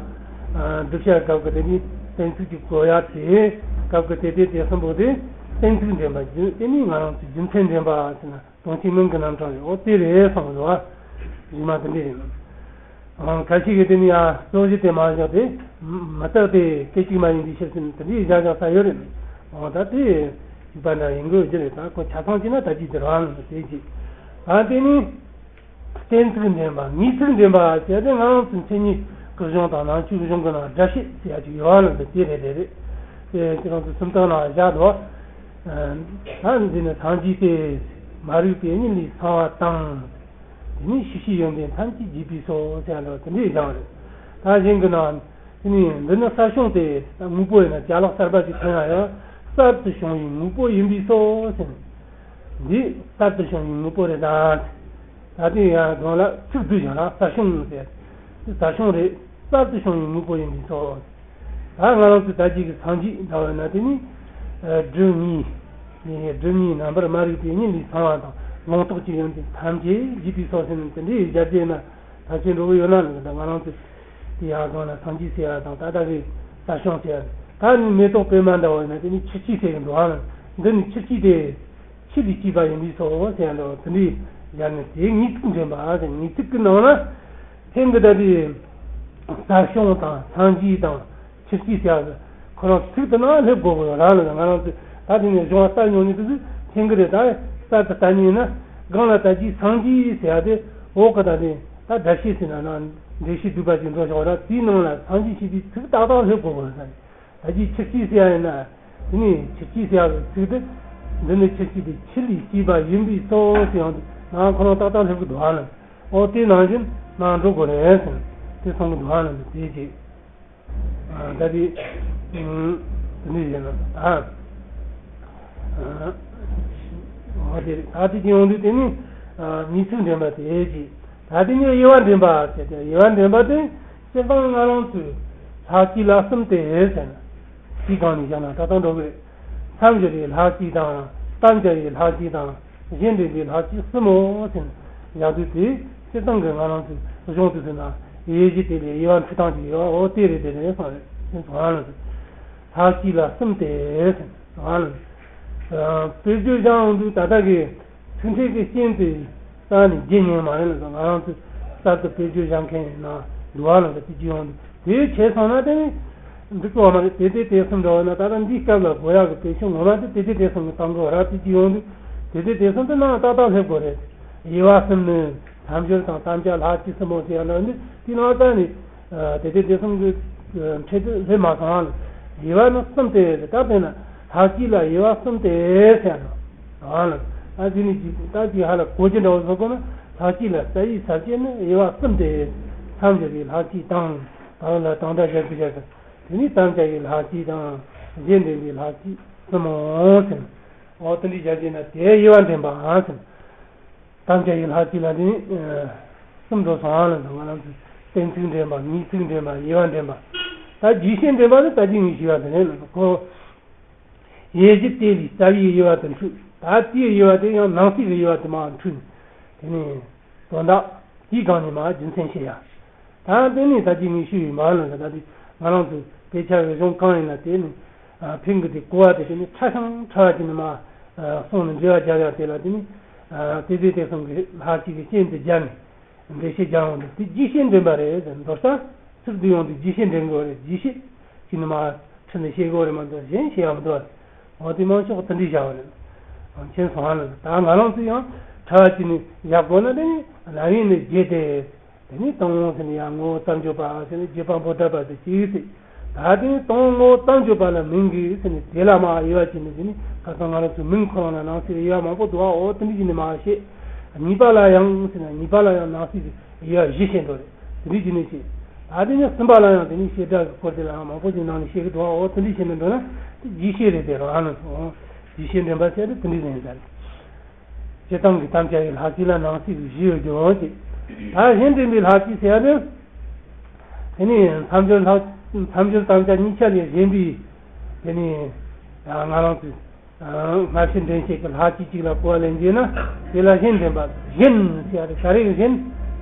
བསྒྲུབ་བྱ་སྐབས་ཀྱི་དེ་ནི་གཏན་ཚིགས་ཀྱི་གོ་ཡག་དེ་སྐབས་ཀྱི་དེ་དེ་དེ་གསུམ་པོ་དེ་གཏན་ཚིགས་འདྲེན་པ་རྒྱུ་དེ་ནི་ང་རང་ཚོའི་རྒྱུ་མཚན་འདྲེན་པ་ཟེར་ན། དོན་གཅིག་མིང་གི་རྣམ་གྲངས་རེད། འོ་དེ་རེད་གསུངས་འདུག་བ། རྗེས་མ་དེ་འདྲ་ཡིན། ཨང་། ཁ་ཤས་ཀྱིས་དེ་ནི་ཡང་གཙོ་གཞི་དེ་མ་བཞག་སྟེ། མི་རྟག་སྟེ་སྐད་ཅིག་མ་ཡིན་པའི་ཕྱིར་ཟེར་ནས་དེ་འདྲའི་བཞག་བཞག་ས་ཡོད་རེད། འོ་ད་དེ་ཡིན་པ་འདྲ་ཡིན་དགོས་ཀྱི་རེད། ད་ཁོ་ཆ་ཚང་བྱས་ན་ད་ཅིག་དེ་རང་ལ་དེ་ཅིག་ཨ་དེ་ནི། གཏན་ཚིགས་འདྲེན་པ་ངེས་ཚིག་འདྲེན་པ་ཟེར་ཏེ་ང་རང་ཚོའི་མཚན་ཉིད་ཀྱི་གཞུང་དང་ནང་ཆོས་ཀྱི་གཞུང་གི་ནང་སྒྲ་བཤད་ཟེར་ཡ་ཅིག་ཡོད་པ་ལ་འདི་དེ་རེད་དེ་རེད། དེ་ཁྱེད་རང་ཚོ་སུམ་རྟགས་ནང་བཞག་འདུག་ད་འདི་ནི་སངས་རྒྱས་ཏེ། མ་རིག་པའི་གཉིད་ལས་སངས་པ་དང་། དེ་ནས་ཕྱི་བཤད་ཡོན་ཏན་ཐམས་ཅད་རྒྱས་པས་སོ་ཟེར་ཡ་འདྲ་དེ་འདྲས་བཞག་རེད། ད་གཞན་གྱི་ནང་དེ་ནས་འདི་ནི་གསར་བྱུང་སྟེ། དངོས་པོ་ཡིན་ན་ཅ་ལག་གསར་པ་ཞིག་ཐོན་ཡ་ཡང་གསར་དུ་བྱུང་བའི་དངོས་པོ་ཡིན་པས་སོ་ཟེར་ནས། འདི་གསར་དུ་བྱུང་བའི་དངོས་པོ་རེད་ད། ད་དེ་ཡང་དོན་ལ་ཚིག་བསྡུས་ཀྱང་ལ་གསར་བྱུང་ཟེར། དེ་གསར་བྱུང་རེད། གསར་དུ་བྱུང་བའི་དངོས་པོ་ཡིན་པས་སོ། ད་ང་རང་ཚོས་ད་ཅིག་གི་སངས་རྒྱས་འདྲ་བ་ཡིན་ན་དེ་ནི། སྒྲིབ་གཉིས། སྒྲིབ་གཉིས་རྣམ་པར་མ་རིག་པའི་གཉིད་ལས་སངས་པ་དང་ལུང་རྟོགས་ཀྱི་ཡོན་ཏན་ཐམས་ཅད་རྒྱས་པས་སོ་ཟེར་ནས་དེ་འདྲའི་སྦྱར་རྒྱུ་ཡིན་ན་ཐམས་ཅད་འགྲོ་གི་ཡོད་ན་ལ་ད་ང་རང་ཚོས་དེ་ཡང་གང་ལ་སངས་རྒྱས་ཟེར་ཡ་དང་ད་ལྟ་གི་གསར་བྱུང་ཟེར་ཡ། ད་ནི་མེ་ཏོག་པད་མ་འདྲ་བ་ཡིན་ན་དེ་ནི་ཆུ་སྐྱེས་ཟེར་གི་འདུག་ཨང་། འདི་ནི་ཆུ་སྐྱེས་དེ། ཆུ་ལས་སྐྱེས་པ་ཡིན་པས་སོ་ཟེར་ཡ་འདྲ་བ་དེ་འདྲའི་སྦྱར་ནས་དེ་ངེས་ཚིག་འདྲེན་པ་ཟེར། ངེས་ཚིག་གི་ནང་ན་ཐེངས་འདི་ལྟ་བུའི་གསར་བྱུང་དང་སངས་རྒྱས་དང་ཆུ་སྐྱེས་ཟེར་ཡ་ཁོ་རང་ཚིག་དེ་ནང་སླེབས་དགོས་དགོས་རང་ལ་ང་རང་ཚོས་ད་དེ་ནས་གཞུང་བ་ལྟ་མྱོང་ནི་དེ་ཚོས་ཐེངས་འདི་རེད། ད་གསར་དུ་ལྟ་ཉན་ན་སྒང་ལ་ལྟ་རྒྱུའི་སངས་རྒྱས་ཟེར་ཡ་དེ་འོག་གི་ད་དེ་ད་སྒྲ་བཤད་ཟེར་ན་ན་འགྲེལ་བཤད་བསྡུས་པ་ཅིག་འགྲོ་ཆོག་ར། དེའི་ནང་ལ་སངས་རྒྱས་ཞེས་པའི་ཚིག་ཏག་ཏག་སླེབས་དགོས་དགོས་རེད། ད་ཅིའི་ཆུ་སྐྱེས་ཟེར་ཡ་ཡིན་ན། དེ་ནས་ཆུ་སྐྱེས་ཟེར་ཡ་གི་ཚིག་དེ། འདི་ནི་ཆུ་སྐྱེས་དེ་ཆུ་ལས་སྐྱེས་པ་ཡིན་པས་སོ་ཟེར་ཡང་དེ་ནང་ཁོ་རང་ཏག་ཏག་སླེབས་ཀྱི་འདུག་ཨ་ལ། ཨོ་དེ་ནང་བཞིན་ནང་འགྲོ་དགོས་རེད་ཟེར། དེ་གསུང་གི་འདུག་ཨ་ལ་དེ་ཅིག་ད་དེ། དེ་འདྲ་ཡིན་ན་ད། ཨོ་དེ་ད་དེ་ཅིག་ཡོང་དུས་དེ་ནི། ངེས་ཚིག་འདྲེན་པ་དེ་ཅིག་ད་དེ་ནས་དབྱེ་བ་འདྲེན་པ་ཟེར་ཏེ། དབྱེ་བ་འདྲེན་པ་དེ་སྤྱིར་བཏང་ང་རང་ཚོས་ལྷག་བཅས་ལ་གསུམ་སྟེ་ཟེར་ན། དེའི་སྒང་ནས་བཞག་ན་ཏག་ཏག་འགྲོ་གི་རེད། མཚམས་སྦྱོར་བའི་ལྷག་བཅས་དང་། དམ་བཅའ་བའི་ལྷག་བཅས་དང་། གཞན་འདྲེན་པའི་ལྷག་བཅས་གསུམ་མོ་ཟེར་ན། ཡག་དུས་དེ་སྤྱིར་བཏང་གི་ང་རང་ཚོའི་གཞུང་དུ་ཟེར་ན། དབྱེ་གཞི་དེ་ལས་དབྱེ་བ་འཕྲོས་སྟངས་ཀྱི་ཡོད། འོ་དེ་རེད། དེ་རེད་སོང་རེད། དེ་ཚོ་ང་རང་ཚོ་ལྷག་བཅས་ལ་གསུམ་སྟེ་ཟེར་ན། ང་རང་ཚོ་དཔེར་བརྗོད་བཞག་འོང་དུས་ད་ལྟ་གི་ཚིག་ཕྲད་ཀྱི་རྐྱེན་དེ་རྩ་ནས་བརྗེད་ཉན་མ་ཡིན་ལ། ང་རང་ཚོས་གསར་དུ་དཔེར་བརྗོད་བཞག་མཁན་ཡིན་ན་འདུག་བ་ལ། ད་དེ་བརྗེད་ཡོང་དུས་དེ་བྱས་སོང་ན་དེ་ནི་འགྲིག་གི་མ་རེད། དེ་དེ་དེ་གསུམ་འདྲ་བ་ན། ད་ལྟ་འདིའི་སྐབས་ལ་གོ་ཡག་གི་དཔེ་ཆ་ངོ་མ་དེ་དེ་དེ་དེ་གསུམ་གྱི་སྟེང་གི་ར། དེ་བརྗེད་ཡོང་དུས་དེ་དེ་དེ་གསུམ་དེ་ནང་ཏག་ཏག་སླེབས་དགོས་རེད། དབྱེ་བ་གསུམ་ནི་མཚམས་སྦྱོར་དང་། དམ་བཅའ། ལྷག་བཅས་གསུམ་མོ་ཟེར་ཡ་ལ་ནི་དེ་ནང་ད་ནི། ཨ། དེ་དེ་དེ་གསུམ་གྱི་ཕྲད་དེ་སླེབས་མ་སོང་ལ། དབྱེ་བ་ནི་གསུམ་སྟེ། ད་དཔེར་ན་ལྷག་བཅས་ལ་དབྱེ་བ་གསུམ་སྟེ་ཟེར་ན། ཨ་ལ། ད་དེ་ནི་ད་ཅིག་ཧ་ལ་གོ་རྒྱུ་འདྲ་བོ་བཟོ་དགོས་ན། ལྷག་བཅས་ལ་རྩ་བའི་ས་བཅད་ནི་དབྱེ་བ་གསུམ་སྟེ། མཚམས་སྦྱོར་བའི་ལྷག་བཅས་དང་། ད་ལ་དང་སྒྲ་སྦྱར་དུ་བྱ་དང་། དེ་ནི་དམ་བཅའ་བའི་ལྷག་བཅས་དང་། གཞན་འདྲེན་པའི་ལྷག་བཅས་གསུམ་མོ་ཟེར་ན། འོ་དེ་འདྲའི་བྱ་བྱེད་ན་དེ་དབྱེ་བ་འདྲེན་པ་ཟེར་ན། དམ་བཅའ་ཡི་ལྷག་བཅས་ལ་ནི་གསུམ་འགྲོ་སོང་ཨ་ལ། ང་རང་ཚོས་གཏན་ཚིགས་འདྲེན་པ། ངེས་ཚིག་འདྲེན་པ། དབྱེ་བ་འདྲེན་པ། ད་རྒྱས་བཤད་འདྲེན་པ་ནི་ད་གིན་ངས་ཞུས་པ་དེ་རེད་ལ། ཁོ་དབྱེ་གཞི་དེ་ལས་རྩ་བའི་དབྱེ་བ་དེ་འཕྲོས། ད་དེའི་དབྱེ་བ་དེ་ཡང་ནང་གསེས་ཀྱི་དབྱེ་བ་དེ་མར་འཕྲོས་ནས། དེ་ནས་དོན་དག་དེའི་སྒང་ནས་མར་རྒྱུ་མཚན་བཤད་ཡ། ད་དེ་ནས་ད་གིན་ངས་ཞུས་ཡིན་པ་ལ། ད་དེ་ང་རང་ཚོའི་དཔེ་ཆ་གི་གཞུང་གང་ཡིན་ན་དེ་ནི། ཨ། ཕིང་གི་དེ་གོ་བ་དེ་དེ་ནི་ཕྲ་ཞིང་ཕྲ་བ་ཅིག་ནས་མར། ཨ། གསུངས་ནས་འགྲེལ་བ་རྒྱབ་ཡ་དེ་ལ་དེ་ནི། ཨ། དེ་དེ་དེ་གསུམ་གྱི་ལྷག་བཅས་ཀྱི་རྐྱེན་དེ་སྦྱར་ནས་འགྲེལ་བཤད་རྒྱག་ཡོང་དུས། དེ་རྒྱས་བཤད་འདྲེན་པ་རེད་ཟེར། མདོར་ན་ཚིག་བསྡུས་ཡོང་དུས་རྒྱས་བཤད་འདྲེན་དགོས་རེད། རྒྱས་བཤད་ཅིག་ནས་མར་ཁྲིད་ནས་བཤད་དགོས་རེད་མ་གཏོགས་གཞན་བཤད་ཡ་མི་འདུག་བ། འོ་དེ་མང་ཤོས་དེ་འདྲས་བཞག་པ་རེད། མཁྱེན་སོང་ཨ་ལ། ད་ང་རང་ཚོ་ཡང་ཕྲ་བ་ཅིག་ནས་བཞག་དགོས་ན་དེ་ནི་ལམ་ཡིག་ནས་བརྒྱུད་དེ། དེ་ནི་དང་པོ་ཟེར་ནས་ཡང་ངོ་བོ་དམ་བཅའ་བ་ཟེར་ནས། བརྒྱུད་པ་འབོད་སྒྲ་པ་ཟེར་གཅིག་ཟེར། ད་དེ་ནི་དང་པོ་ངོ་བོ་དམ་བཅའ་བ་ལ་མིང་གི་ཟེར་ནས་དེ་ལ་མར་དབྱེ་བ་ཕྱེ་ནས། དེ་ནི་ཁ་སང་ང་རང་ཚོའི་མིང་ཁོ་རང་ལ་ནང་གསེས་དབྱེ་བ་མང་པོ་འདུག་བ། འོ་དེ་འདྲས་བྱས་ནས་མར་བཤད། གཉིས་པ་ལ་ཡང་ཟེར་ན། གཉིས་པ་ལ་ཡང་ནང་གསེས་ཀྱི་དབྱེ་བ་བཞི་བཤད་འདུག་རེད། དེ་འདྲས་བྱས་ནས་བཤད། ད་དེ་ནས་གསུམ་པ་ལ་ཡང་དེ་ནི་བྱེད་སྒྲ་གི་སྐོར་དེ་ལ་ཡང་མང་པོ་ཞིག་ནང་ནས་བཤད་ཀྱི་འདུག་བ། འོ་དེ་འདྲས་བྱས་ནས་འགྲོ་ན་དེ་རྒྱས་བཤད་རེད། དེ་རང་ཨ་ནི་སོང་། རྒྱས་བཤད་འདྲེན་པ་ཟེར་དེ་དེ་འདྲས་ཡིན་ས་རེད། སྤྱིར་བཏང་གི་དམ་བཅའ་ཡི་ལྷག་བཅས་ལ་ནང་གསེས་ཀྱི་བཞི་ཡོད་རྒྱུ་ཅིག། ད་གཞན་འདྲེན་པའི་ལྷག་བཅས་ཟེར་ཡ་དེ། དེ་ནི་མཚམས་སྦྱོར་ལྷག་མཚམས་སྦྱོར་དམ་བཅའ་གཉིས་ཆ་ལས་གཞན་པའི། དེ་ནི་ང་རང་ཚོའི་སྔ་ཕྱི་འདྲེན་བྱེད་ཀྱི་ལྷག་བཅས་གཅིག་ལ་གོ་བ་ལེན་རྒྱུ་ན། དེ་ལ་གཞན་འདྲེན་པ། གཞན་ཟེར་ཡ་དེ་ག་རེ་གི་གཞན།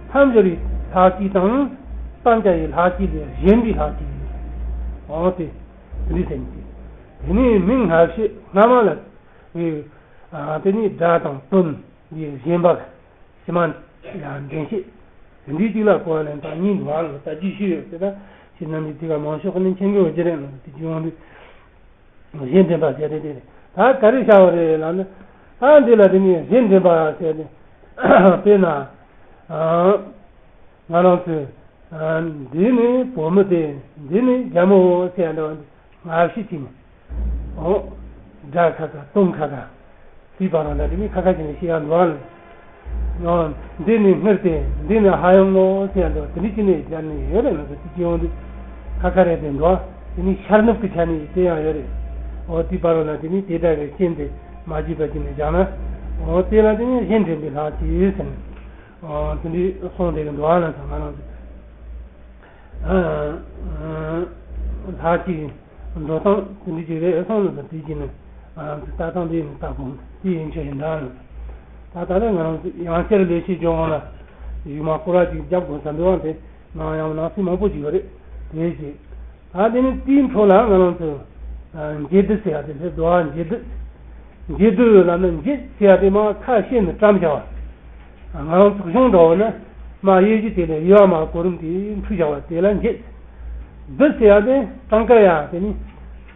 མཚམས་སྦྱོར་ཡི་ལྷག་བཅས་དང་། དམ་བཅའ་ཡི་ལྷག་བཅས་ལས་གཞན་པའི་ལྷག་བཅས། འོ་དེ་དེ་འདྲས་ཟེར་ནས། དེ་ནི་མིང་སྔ་ཕྱི་སྔ་མ་ལ། ཨ། དེ་ནི་སྒྲ་དང་དོན་འདི་གཞན་པ་ཕྱི་མ་ཡང་འདྲེན་བྱེད། དེ་འདྲའི་གཅིག་ལ་གོ་བ་ལེན་སྟངས་གཉིས་འདུག་བ་ལ། ད་རྒྱས་བཤད་ཡོད་དེ། ད་ཁྱེད་རྣམས་ཀྱིས་དེ་ག་མང་ཤོས་ཀྱིས་ནི་མཁྱེན་གྱི་ཡོད་ཀྱི་རེད་ལ། དེ་བྱུང་དུས་གཞན་འདྲེན་པ་ཟེར་དེ་དེ་རེད། ད་ག་རེ་བྱ་བ་རེད་ལབ་ན། ད་འདི་ལ་དེ་ནི་གཞན་འདྲེན་པ་ཟེར་ཏེ། དཔེར་ན། ཨ། ང་རང་ཚོས། ཨ། འདི་ནི་བུ་མོ་སྟེ། འདི་ནི་རྒྱལ་མོའོ་ཟེར་ཡ་འདྲ་བ་འདི་སྔ་ཕྱི་བྱས་ནས། འོ། སྒྲ་ཁ་ཁ། དོན་ཁ་ཁ། དེའི་བར་ལ་འདྲ་དེ་མིན་ཁ་ཁ་བྱས་ནས་བཤད་ཡ་འདུག་ཨ། འོ། འདི་ནི་སྔར་ཏེ། འདི་ནི་ཧ་ཡང་ངོ་ཟེར་ཡ་འདྲ་བ་དེ་འདྲ་བྱས་ནས་སྦྱར་ནས་ཡོད་རེད། ང་ཚོ་དེ་སྐྱེ་བོ་འདི་ཁ་ཁ་རེད་དེ་འདུག་ཨ། དེ་ནི་ཤར་ནུབ་ཀྱི་ཆ་ནས་དེ་ཡང་ཡོད་རེད། འོ། དེའི་བར་ལ་དེ་ནི་དེ་འདྲ་བའི་རྐྱེན་དེ་མ་བརྗོད་པ་བྱས་ནས་བཞག་ན། འོ། དེ་ལ་དེ་ནི་གཞན་འདྲེན་པའི་ལྷག་བཅས་ཟེར་ནས། ཨ། དེ་འདྲའི་གསུངས་བསྡད་ཀྱི་འདུག་ཨ། ལ་ད་ང་རང་ཚོ། ཨ། ལྷག་བཅས་འགྲོ་སྟངས་དེ་འདྲ་ཅིག་རེད་སོང་ལ། ད་དེ་བྱས་ནས་ང་རང་ཚོ་ལྟ་སྟངས་དེ་ཡིན་ན་ལྟ་དགོས། དེ་ཡིན་ཆོག་ཡིན་འདྲ་ལ། ད་ད་ལྟ་ང་རང་ཚོ་ཡང་བསྐྱར་ལས་བྱེད་སྦྱོང་བ་ལ་གཞུག་མ་སྐོར་བ་ཅིག་རྒྱབ་དགོས་བསམ་པའི་དབང་དེ་ནང་ཡང་ནང་སྲིད་མང་པོ་ཅིག་ཡོད་རེད། དེ་བྱས། ད་དེ་ནི་དེའི་འཕྲོ་ལ་ང་རང་ཚོ། ཨ། འབྱེད་སྡུད་ཟེར་ཡ་དེ་ལས་བསྡུ་བ་འབྱེད་སྡུད། འབྱེད་སྡུད་ལབ་ན་འབྱེད་ཟེར་ཡ་དེ་མར་ཁ་ཕྱེ་ནས་བཀྲམ་བཞག་པ། ང་རང་ཚོ་གཞུང་འདྲ་བོ་ན་མར་དབྱེ་གཞི་དེ་ལས་དབྱེ་བ་མར་གོ་རིམ་དེ་འཕྲོས་བཞག་པ་དེ་ལ་འབྱེད། སྡུད་ཟེར་ཡ་དེ་གྲངས་ཀ་ཡ་དེ་ནི།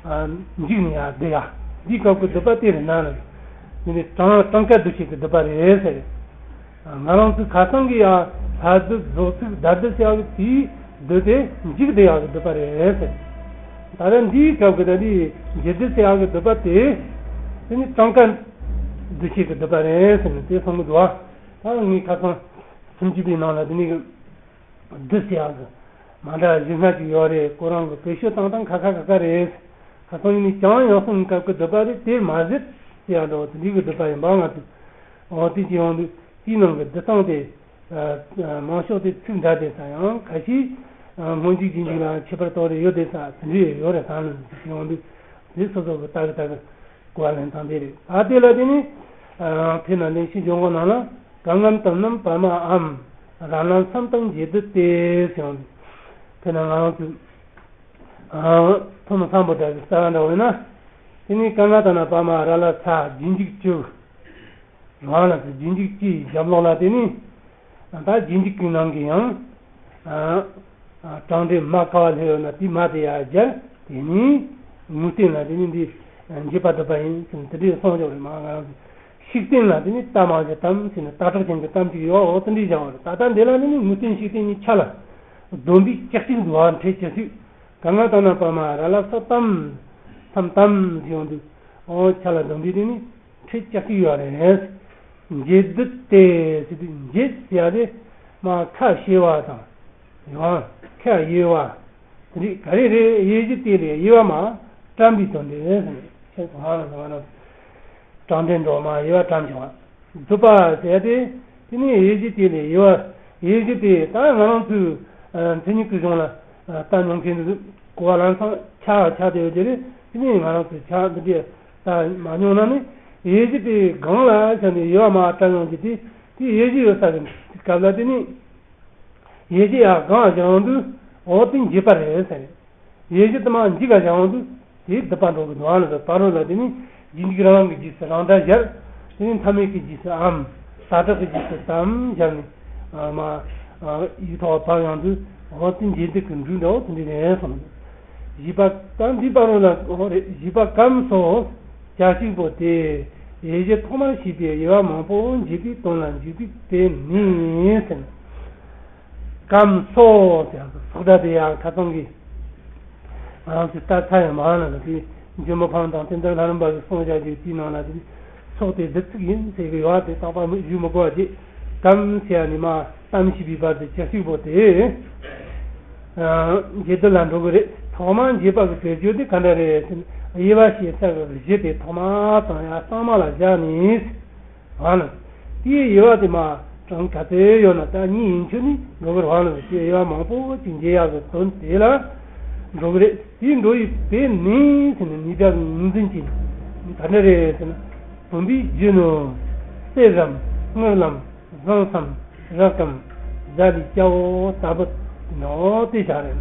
ཨ། འཇིག་ནས་ཡ་སྡུད་ཡ། འདིའི་སྐབས་ཀྱི་སྡུད་པ་དེ་རེད་ན་ལ། དེ་ནི་གྲངས་གྲངས་ཀ་སྡུད་བྱེད་ཀྱི་སྡུད་པ་རེད་ཟེར། ང་རང་ཚོའི་ཁ་སང་གི་ཡང་ལྷག་སྡུད་རྫོགས་ཚིག་བརྡ་སྡུད་ཟེར་ཡག་གི་དེའི་སྡུད་དེ་འཇིག་སྡུད་ཡག་གི་སྡུད་པ་རེད་ཟེར། ད་ལྟ་འདིའི་སྐབས་ཀྱི་ད་འདི་འབྱེད་སྡུད་ཟེར་ཡག་གི་སྡུད་པ་དེ། དེ་ནི་གྲངས་ཀ་སྡུད་བྱེད་ཀྱི་སྡུད་པ་རེད་ཟེར་ནས་དེ་གསུང་གི་འདུག་བ། ད་ངས་ཁ་སང་སུམ་ཅུ་པའི་ནང་ལ་དེ་ནི་སྡུད་ཟེར་ཡག་གི་མ་འདྲ་བཞི་ལྔ་ཅིག་ཡོད་རེད། ཁོ་རང་གི་བེད་སྤྱོད་བཏང་སྟངས་ཁ་ཁ་ཁ་ཁ་རེད། ཁ་སང་ཡིན་ནི་ཀྱང་ཡང་གསུང་སྐབས་ཀྱི་སྡུད་པ་རེད། དེ་མ་ཟད་ཟེར་ཡག་འདྲ་བོ་དེ་འདྲའི་གི་སྡུད་པ་ཡིན་པ་ང་ཚོས། འོ། དེ་ཅི་ཡོང་དུས་དེའི་ནང་གི་སྡུད་སྟངས་དེ། མང་ཤོས་དེ་ཚིག་འདྲ་དེ་ས་ཡང་ཁ་ཤས་སྔོན་འཇུག་རྗེས་འཇུག་ལ་ཁྱད་པར་དོར་རེ་ཡོད་དེ་ས་དེ་འདྲ་ཡོད་རེད། ད་ནི་ཡོང་དུས་དེ་སོ་སོ་གི་ལྟ་གི་ལྟ་གི་གོ་བ་ལེན་སྟངས་དེ་རེད། ད་དེ་ལ་དེ་ནི་ཕེ་ན་ལེན་ཤེས་འཇོག་གོ་ནང་ལ་གང་ངམ་དམ་ནམ་པ་མ་འམ་ར་ལ་མཚམས་དང་འབྱེད་སྡུད་དེ་ཟེར་ཡོང་དུས་ཕེ་ན་ང་རང་ཚོས། ཐོན་མི་སམ་བྷོ་ཊ་གི་རྩ་བ་འདྲ་བོ་ཡིན་ན། དེ་ནི་ཀ་ང་ད་ན་པ་མ་ར་ལ་ཚ་རྗེས་འཇུག་བཅུ། རང་ལ་ཚ་རྗེས་འཇུག་བཅུའི་རྒྱབ་ལོགས་ལ་དེ་ནི། ད་རྗེས་འཇུག་གི་ནང་གི་ཡང་། དྲང་འབྲེལ་མ་ཀ་བ་སླེབས་ཡོད་ན་དེའི་མ་དེ་ཡར་སྦྱར། དེ་ནི་ངོས་བསྟན་ལ་དེ་ནི་འདི་འབྱེད་པ་སྡུད་པ་ཡིན་ཟེར་ནས་དེ་འདྲའི་གསུངས་ཡོད་རེད། མ་ང་རང་ཚོ་ཤུགས་བསྟན་ལ་དེ་ནི་ད་མ་བྱེད་དམ་ཟེར་ནས་ད་དྲག་ཅན་གྱི་གཏམ་ཅིག་ཡོད། འོ་དེ་འདྲའི་བྱ་བ་རེད། ད་ལྟ་འདི་ལ་ནི་ངོས་བསྟན་ཤུགས་བསྟན་གཉིས་ཆ་ལ་སྡོམ་པའི་ལྕགས་གཅིག་འདུག་བ། འཕྲལ་ཅི་སྲིད། ག་ང་ད་ན་པ་མ་ར་ལ་ས་དམ། མཚམས་དམ་ཟེར་ཡོང་དུས། ཨོ་ཆ་ལ་སྡོམ་པའི་དེ་ནི་འཕྲལ་ལྕགས་གཅིག་ཡོད་རེད། འབྱེད་སྡུད་དེ་ཟེར་དུས་འབྱེད་ཟེར་ཡ་དེ་མ་ཁ་ཕྱེ་བ་དང་། ཡང་ཁ་དབྱེ་བ། དེ་རིགས་ག་རེ་རེད། དབྱེ་གཞི་དེ་ལས་དབྱེ་བ་མ་བཀྲམ་པའི་དོན་དེ་རེད། ཁྱེད་ཚོ་ཧ་ལ་ང་རང་དྲང་འདྲེན་འགྲོ་མ་དབྱེ་བ་བཀྲམ་བྱུང་བ། སྡུད་པ་ཟེར་ཏེ། དེ་ནི་དབྱེ་གཞི་དེ་ལས་དབྱེ་བ། དབྱེ་གཞི་དེ་ད་ང་རང་ཚོའི་མཚན་ཉིད་ཀྱི་གཞུང་ལ་ལྟ་མྱོང་མཁན་ཚོས་གོ་བ་ལམ་སང་ཆགས་ཆགས་བསྡད་ཡོད་ཀྱི་རེད། དེ་ནི་ང་རང་ཚོས་ཆགས་འདི་འདྲའི་ལྟ་མ་མྱོང་ན་ནི། དབྱེ་གཞི་དེ་སྒང་ལ་བྱས་ནས་དབྱེ་བ་མ་བཀྲམ་ཡོང་གི་དེ། དེ་དབྱེ་གཞི་ཡོད་ས་གི་སྐབས་ལ་དེ་ནི། དབྱེ་གཞི་ཡང་གང་བཞག་དུས་འོ་དེ་འབྱེད་པ་རེད་ཟེར། དབྱེ་གཞི་དུ་མ་འཇིག་ག་བཞག་དུས་དེ་སྡུད་པ་འགྲོ་གི་འདུག་ཨ་ལ་ཟེར། ད་རུང་ལ་དེ་ནི་རྗེས་འཇུག་རང་རང་གི་རྗེས་སུ་རང་སྒྲ་སྦྱར། དེ་ནི་མཐའ་མེད་ཀྱི་རྗེས་སུ་འམ། ད་དྲག་གི་རྗེས་སུ་དམ་སྦྱར་ནས་མ་ཡིག་ཐོག་བབས་ཡོང་དུས་འོ་དེ་འབྱེད་སྡུད་ཀྱི་འབྲུ་འདྲ་བོ་དེ་འདྲ་རེད་གསུངས། བཞི་པ་ད་འདི་ད་རུང་ལ་འོ་རེད། བཞི་པ་གམ་སོགས། བྱ་གཅིག་པོ་སྟེ། དབྱེ་གཞི་ཐོག་མར་ཤེས་པའི་དབྱེ་བ་མང་པོ་འབྱེད་པའི་དོན་ལ་འཇུག་པའི་དཔེ་ནི་ཟེར་ན། གམ་སོགས་ཟེར་ཡང་སོགས་སྒྲ་དེ་ཡང་ཁ་ཚང་གི་ང་རང་ཚོས་ལྟ་ཚར་ཡང་མ་ལ་ལ་དེ་འཇུ་མི་ཕམ་དང་བསྟན་དར་ལྷ་རམས་པ་གི་གསུང་བྱ་རྒྱུ་དེའི་ནང་ལ་དེ་སོགས་ཏེ་བསྡུ་ཚིག་ཡིན་ཟེར་གི་ཡོད་དེ་རྟག་པར་ཞུ་མི་དགོས་པ་བྱེད། གམ་ཟེར་ཡ་ནི་མ། གཏམ་ཞེས་པའི་བར་དུ་བྱ་གཅིག་པོ་དེ། འབྱེད་སྡུད་ལ་འགྲོ་གི་རེད། ཐོག་མར་འབྱེད་པ་གི་དཔེར་བརྗོད་དེ་ག་འདྲ་རེད་ཟེར་ན། དབྱེ་བ་ཕྱེ་ས་གི་གཞི་དེ་ཐོག་མ་དང་ཡང་གཙང་མ་ལ་བཞག་ནས། ཨ་ནི། དེའི་དབྱེ་བ་དེ་མ་གྲངས་ག་ཚོད་ཡོད་ན་ད་གཉིས་ཡན་ཆོད་ནས་འགྲོ་གི་རེད། ཨ་ནི་དེའི་དབྱེ་བ་མང་པོ་ཅིག་འབྱེད་ཡག་གི་དོན་དེ་ལ་འགྲོ་གི་རེད། དེའི་འགྲོ་ཡི་དཔེ་ནི་ཟེར་ན་ནི་ད་ངོས་འཛིན་གྱི་ག་འདྲ་རེད་ཟེར་ན། བུམ་པའི་རྒྱུ་ནི། གསེར་རམ་དངུལ་ལམ། ཟངས་སམ་རག་གམ་ཛ་ལི་ཀྱ་བོ་ལྟ་བུ་ནོ་དེ་བཞག་རེད།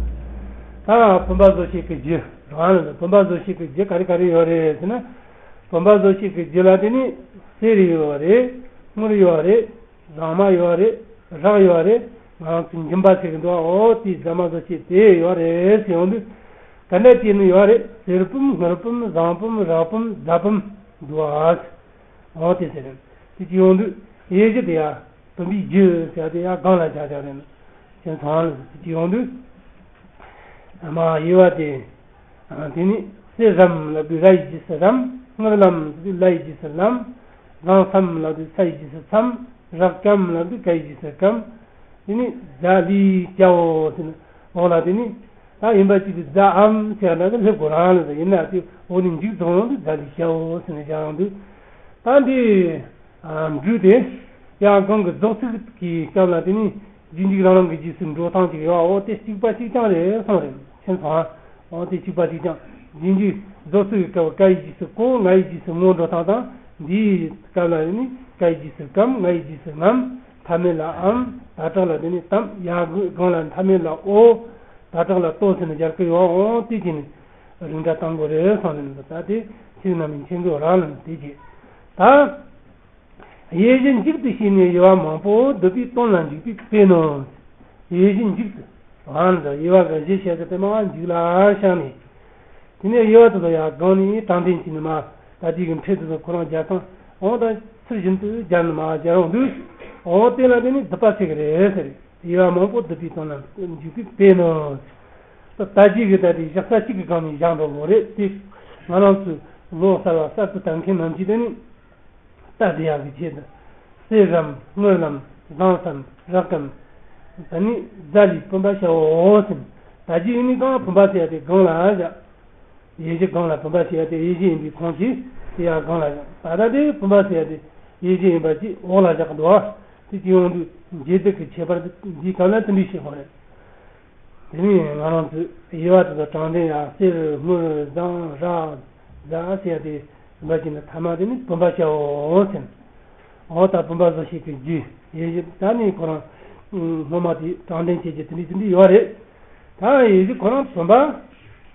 ད་བུམ་པ་བཟོ་བྱེད་ཀྱི་རྒྱུ་རང་ལ་བུམ་པ་བཟོ་བྱེད་ཀྱི་རྒྱུ་ག་རེ་ག་རེ་ཡོད་རེད་ཟེར་ན། བུམ་པ་བཟོ་བྱེད་ཀྱི་རྒྱུ་ལ་དེ་ནི་གསེར་ཡོད་རེད། དངུལ་ཡོད་རེད། ཟངས་མ་ཡོད་རེད། རག་ཡོད་རེད། ང་རང་ཚོ་འཇིམ་པ་ཟེར་གི་འདུག་ཨོ་དེའི་ཟ་མ་བཟོ་བྱེད་དེ་ཡོད་རེད་ཟེར་ཡོང་དུས། ག་འདྲ་བྱས་ནི་ཡོད་རེད། གསེར་བུམ་དངུལ་བུམ་ཟངས་བུམ་རག་བུམ་རྫ་བུམ་འདུག་ཨ། འོ་དེ་ཟེར། དེ་ཅི་ཡོང་དུས་དབྱེ་གཞི་དེ་ཡང་བུམ་པའི་རྒྱུ་ཟེར་དེ་ཡང་སྒང་ལ་བཞག་བཞག་རེད་ན། ཁྱེད་ཚང་ལ་དེ་ཅི་ཡོང་དུས། མ་དབྱེ་བ་དེ། དེ་ནི་གསེར་རམ་ལབ་དུས་ར་ཡི་རྗེས་སུ་རམ། དངུལ་ལམ་ལབ་དུས་ལ་ཡི་རྗེས་སུ་ལམ། ཟངས་སམ་ལབ་དུས་ས་ཡི་རྗེས་སུ་སམ། རག་གམ་ལབ་དུས་ག་ཡི་རྗེས་སུ་གམ། དེ་ནི་ཛ་ལི་ཀྱ་བོ་ཟེར་ན། འོ་ལ་དེ་ནི། ད་ཡིན་པ་ཅིག་གི་ཛ་འམ་ཟེར་ན་ད་སླེབས་དགོས་རང་ལ་ད་ཡིན་ན་དེ་འོ་ནི་མཇུག་རྫོགས་ཡོང་དུས་ཛ་ལི་ཀྱ་བོ་ཟེར་ནས་བཞག་ཡོང་དུས། ད་འདི་འབྲུ་དེ་ཡང་གང་གི་རྫོགས་ཚིག་གི་སྐབས་ལ་དེ་ནི་རྗེས་འཇུག་རང་རང་གི་རྗེས་སུ་འགྲོ་སྟངས་ཅིག་ཡོད། འོ་དེ་གཅིག་པ་གཅིག་རྐྱང་རེད་གསུངས་རེད། ཁྱེད་ཚོ་ཨ། འོ་དེ་གཅིག་པ་གཅིག་རྐྱང་། རྗེས་འཇུག་རྫོགས་ཚིག་གི་སྐབས་ཀ་ཡི་རྗེས་སུ་ཀོ། ང་ཡི་རྗེས་སུ་ངོ་འགྲོ་སྟངས་དང་། འདིའི་སྐབས་ལ་ནི་ཀ་ཡི་རྗེས་སུ་ཀམ། ང་ཡི་རྗེས་སུ་ངམ། མཐའ་མེད་ལ་འམ། ད་དྲག་ལ་དེ་ནི་དམ། ཡ་གི་སྒང་ལ་མཐའ་མེད་ལ་ཨོ། ད་དྲག་ལ་ཏོ་ཟེར་ནས་སྦྱར་གི་ཡོད། འོ་དེ་བྱས་ནས་རིང་སྒྲ་བཏང་དགོས་རེད་གསུངས་ནས། ད་དེ་ཚིག་རྣམ་སྨིན་མཁྱེན་དགོས་རང་ལ་དེ་བྱས། ད། དབྱེ་གཞི་མཇུག་ཏུ་ཕྱེ་ནས་དབྱེ་བ་མང་པོ་བསྡུ་བའི་དོན་ལ་འཇུག་པའི་དཔེ་ནི། དབྱེ་གཞི་མཇུག་ཏུ། འང་དང་དབྱེ་བ་གི་གཞི་བཤད་ཀྱི་དེ་མ་མཇུག་ལ་བཞག་ནས། དེ་ནས་དབྱེ་བ་དེ་ཚོ་ཡང་སྒང་ནས་དྲང་འདེན་བྱས་ནས་མ། ད་ལྟའི་གི་འཕྲེད་དེ་ཚོ་ཁོ་རང་སྦྱར་སྟངས། འོ་ད་ཚུལ་བཞིན་དུ་སྦྱར་ནས་མ་སྦྱར་ཡོང་དུས། འོ་དེ་ལ་དེ་ནི་སྡུད་པ་ཟེར་གི་རེད་ཟེར། དབྱེ་བ་མང་པོ་བསྡུ་བའི་དོན་ལ་འཇུག་པའི་དཔེ་ནི། ད་ལྟ་རྒྱུ་གི་ད་དེ་བཞག་ས་གཅིག་གི་སྒང་ནས་བཞག་འགྲོ་དགོས་རེད་དེ། ང་རང་ཚོས་ལོ་གསར་བ་གསར་དུ་དར་མཁན་རྣམས་ཀྱིས་དེ་ནི། རྟ་དེ་ཡག་གི་ཆེད་དུ། གསེར་རམ་དངུལ་ལམ་ཟངས་སམ་རག་གམ། ད་ནི་ཛ་ལི་བུམ་པ་ཤ་འོ་ཟེར། ད་ཅི་ཡིན་ནི་གང་བུམ་པ་ཟེར་ཡ་དེ་སྒང་ལ་བཞག་དབྱེ་གཞི་སྒང་ལ་བུམ་པ་ཟེར་ཡ་དེ་དབྱེ་གཞི་ཡིན་པའི་ཁོངས་ཀྱིས་དེ་ཡང་སྒང་ལ་བཞག་ད་ལྟ་དེ་བུམ་པ་ཟེར་ཡ་དེ་དབྱེ་གཞི་ཡིན་པ་ཅིག་འོག་ལ་བཞག་གི་འདུག་བ། དེ་ཅི་ཡོང་དུས་འབྱེད་སྡུད་ཀྱི་ཁྱད་པར་འདི་གང་ལ་དེ་འདྲ་བཤད་དགོས་རེད། དེ་ནས་ང་རང་ཚོས་དབྱེ་བ་དེ་ཚོ་དྲང་དོན་ཡང་གསེར་དངུལ་ཟངས་རག་ཟ་ཟེར་ཡ་དེ་བུམ་པ་ཅན་དུ་ཐ་མ་དེ་ནི་བུམ་པ་ཤའོ་ཟེར། འོ་ད་བུམ་པ་བཟོ་བྱེད་ཀྱི་རྒྱུ་ཡེ་ཞིབ་ད་ནི་ཁོ་རང་སྔོན་མ་དེ་དྲང་དོན་བྱེད་ཀྱི་དེ་འདྲ་དེ་འདྲ་ཡོད་རེད། ད་ཡེ་ཞིབ་ཁོ་རང་བུམ་པ་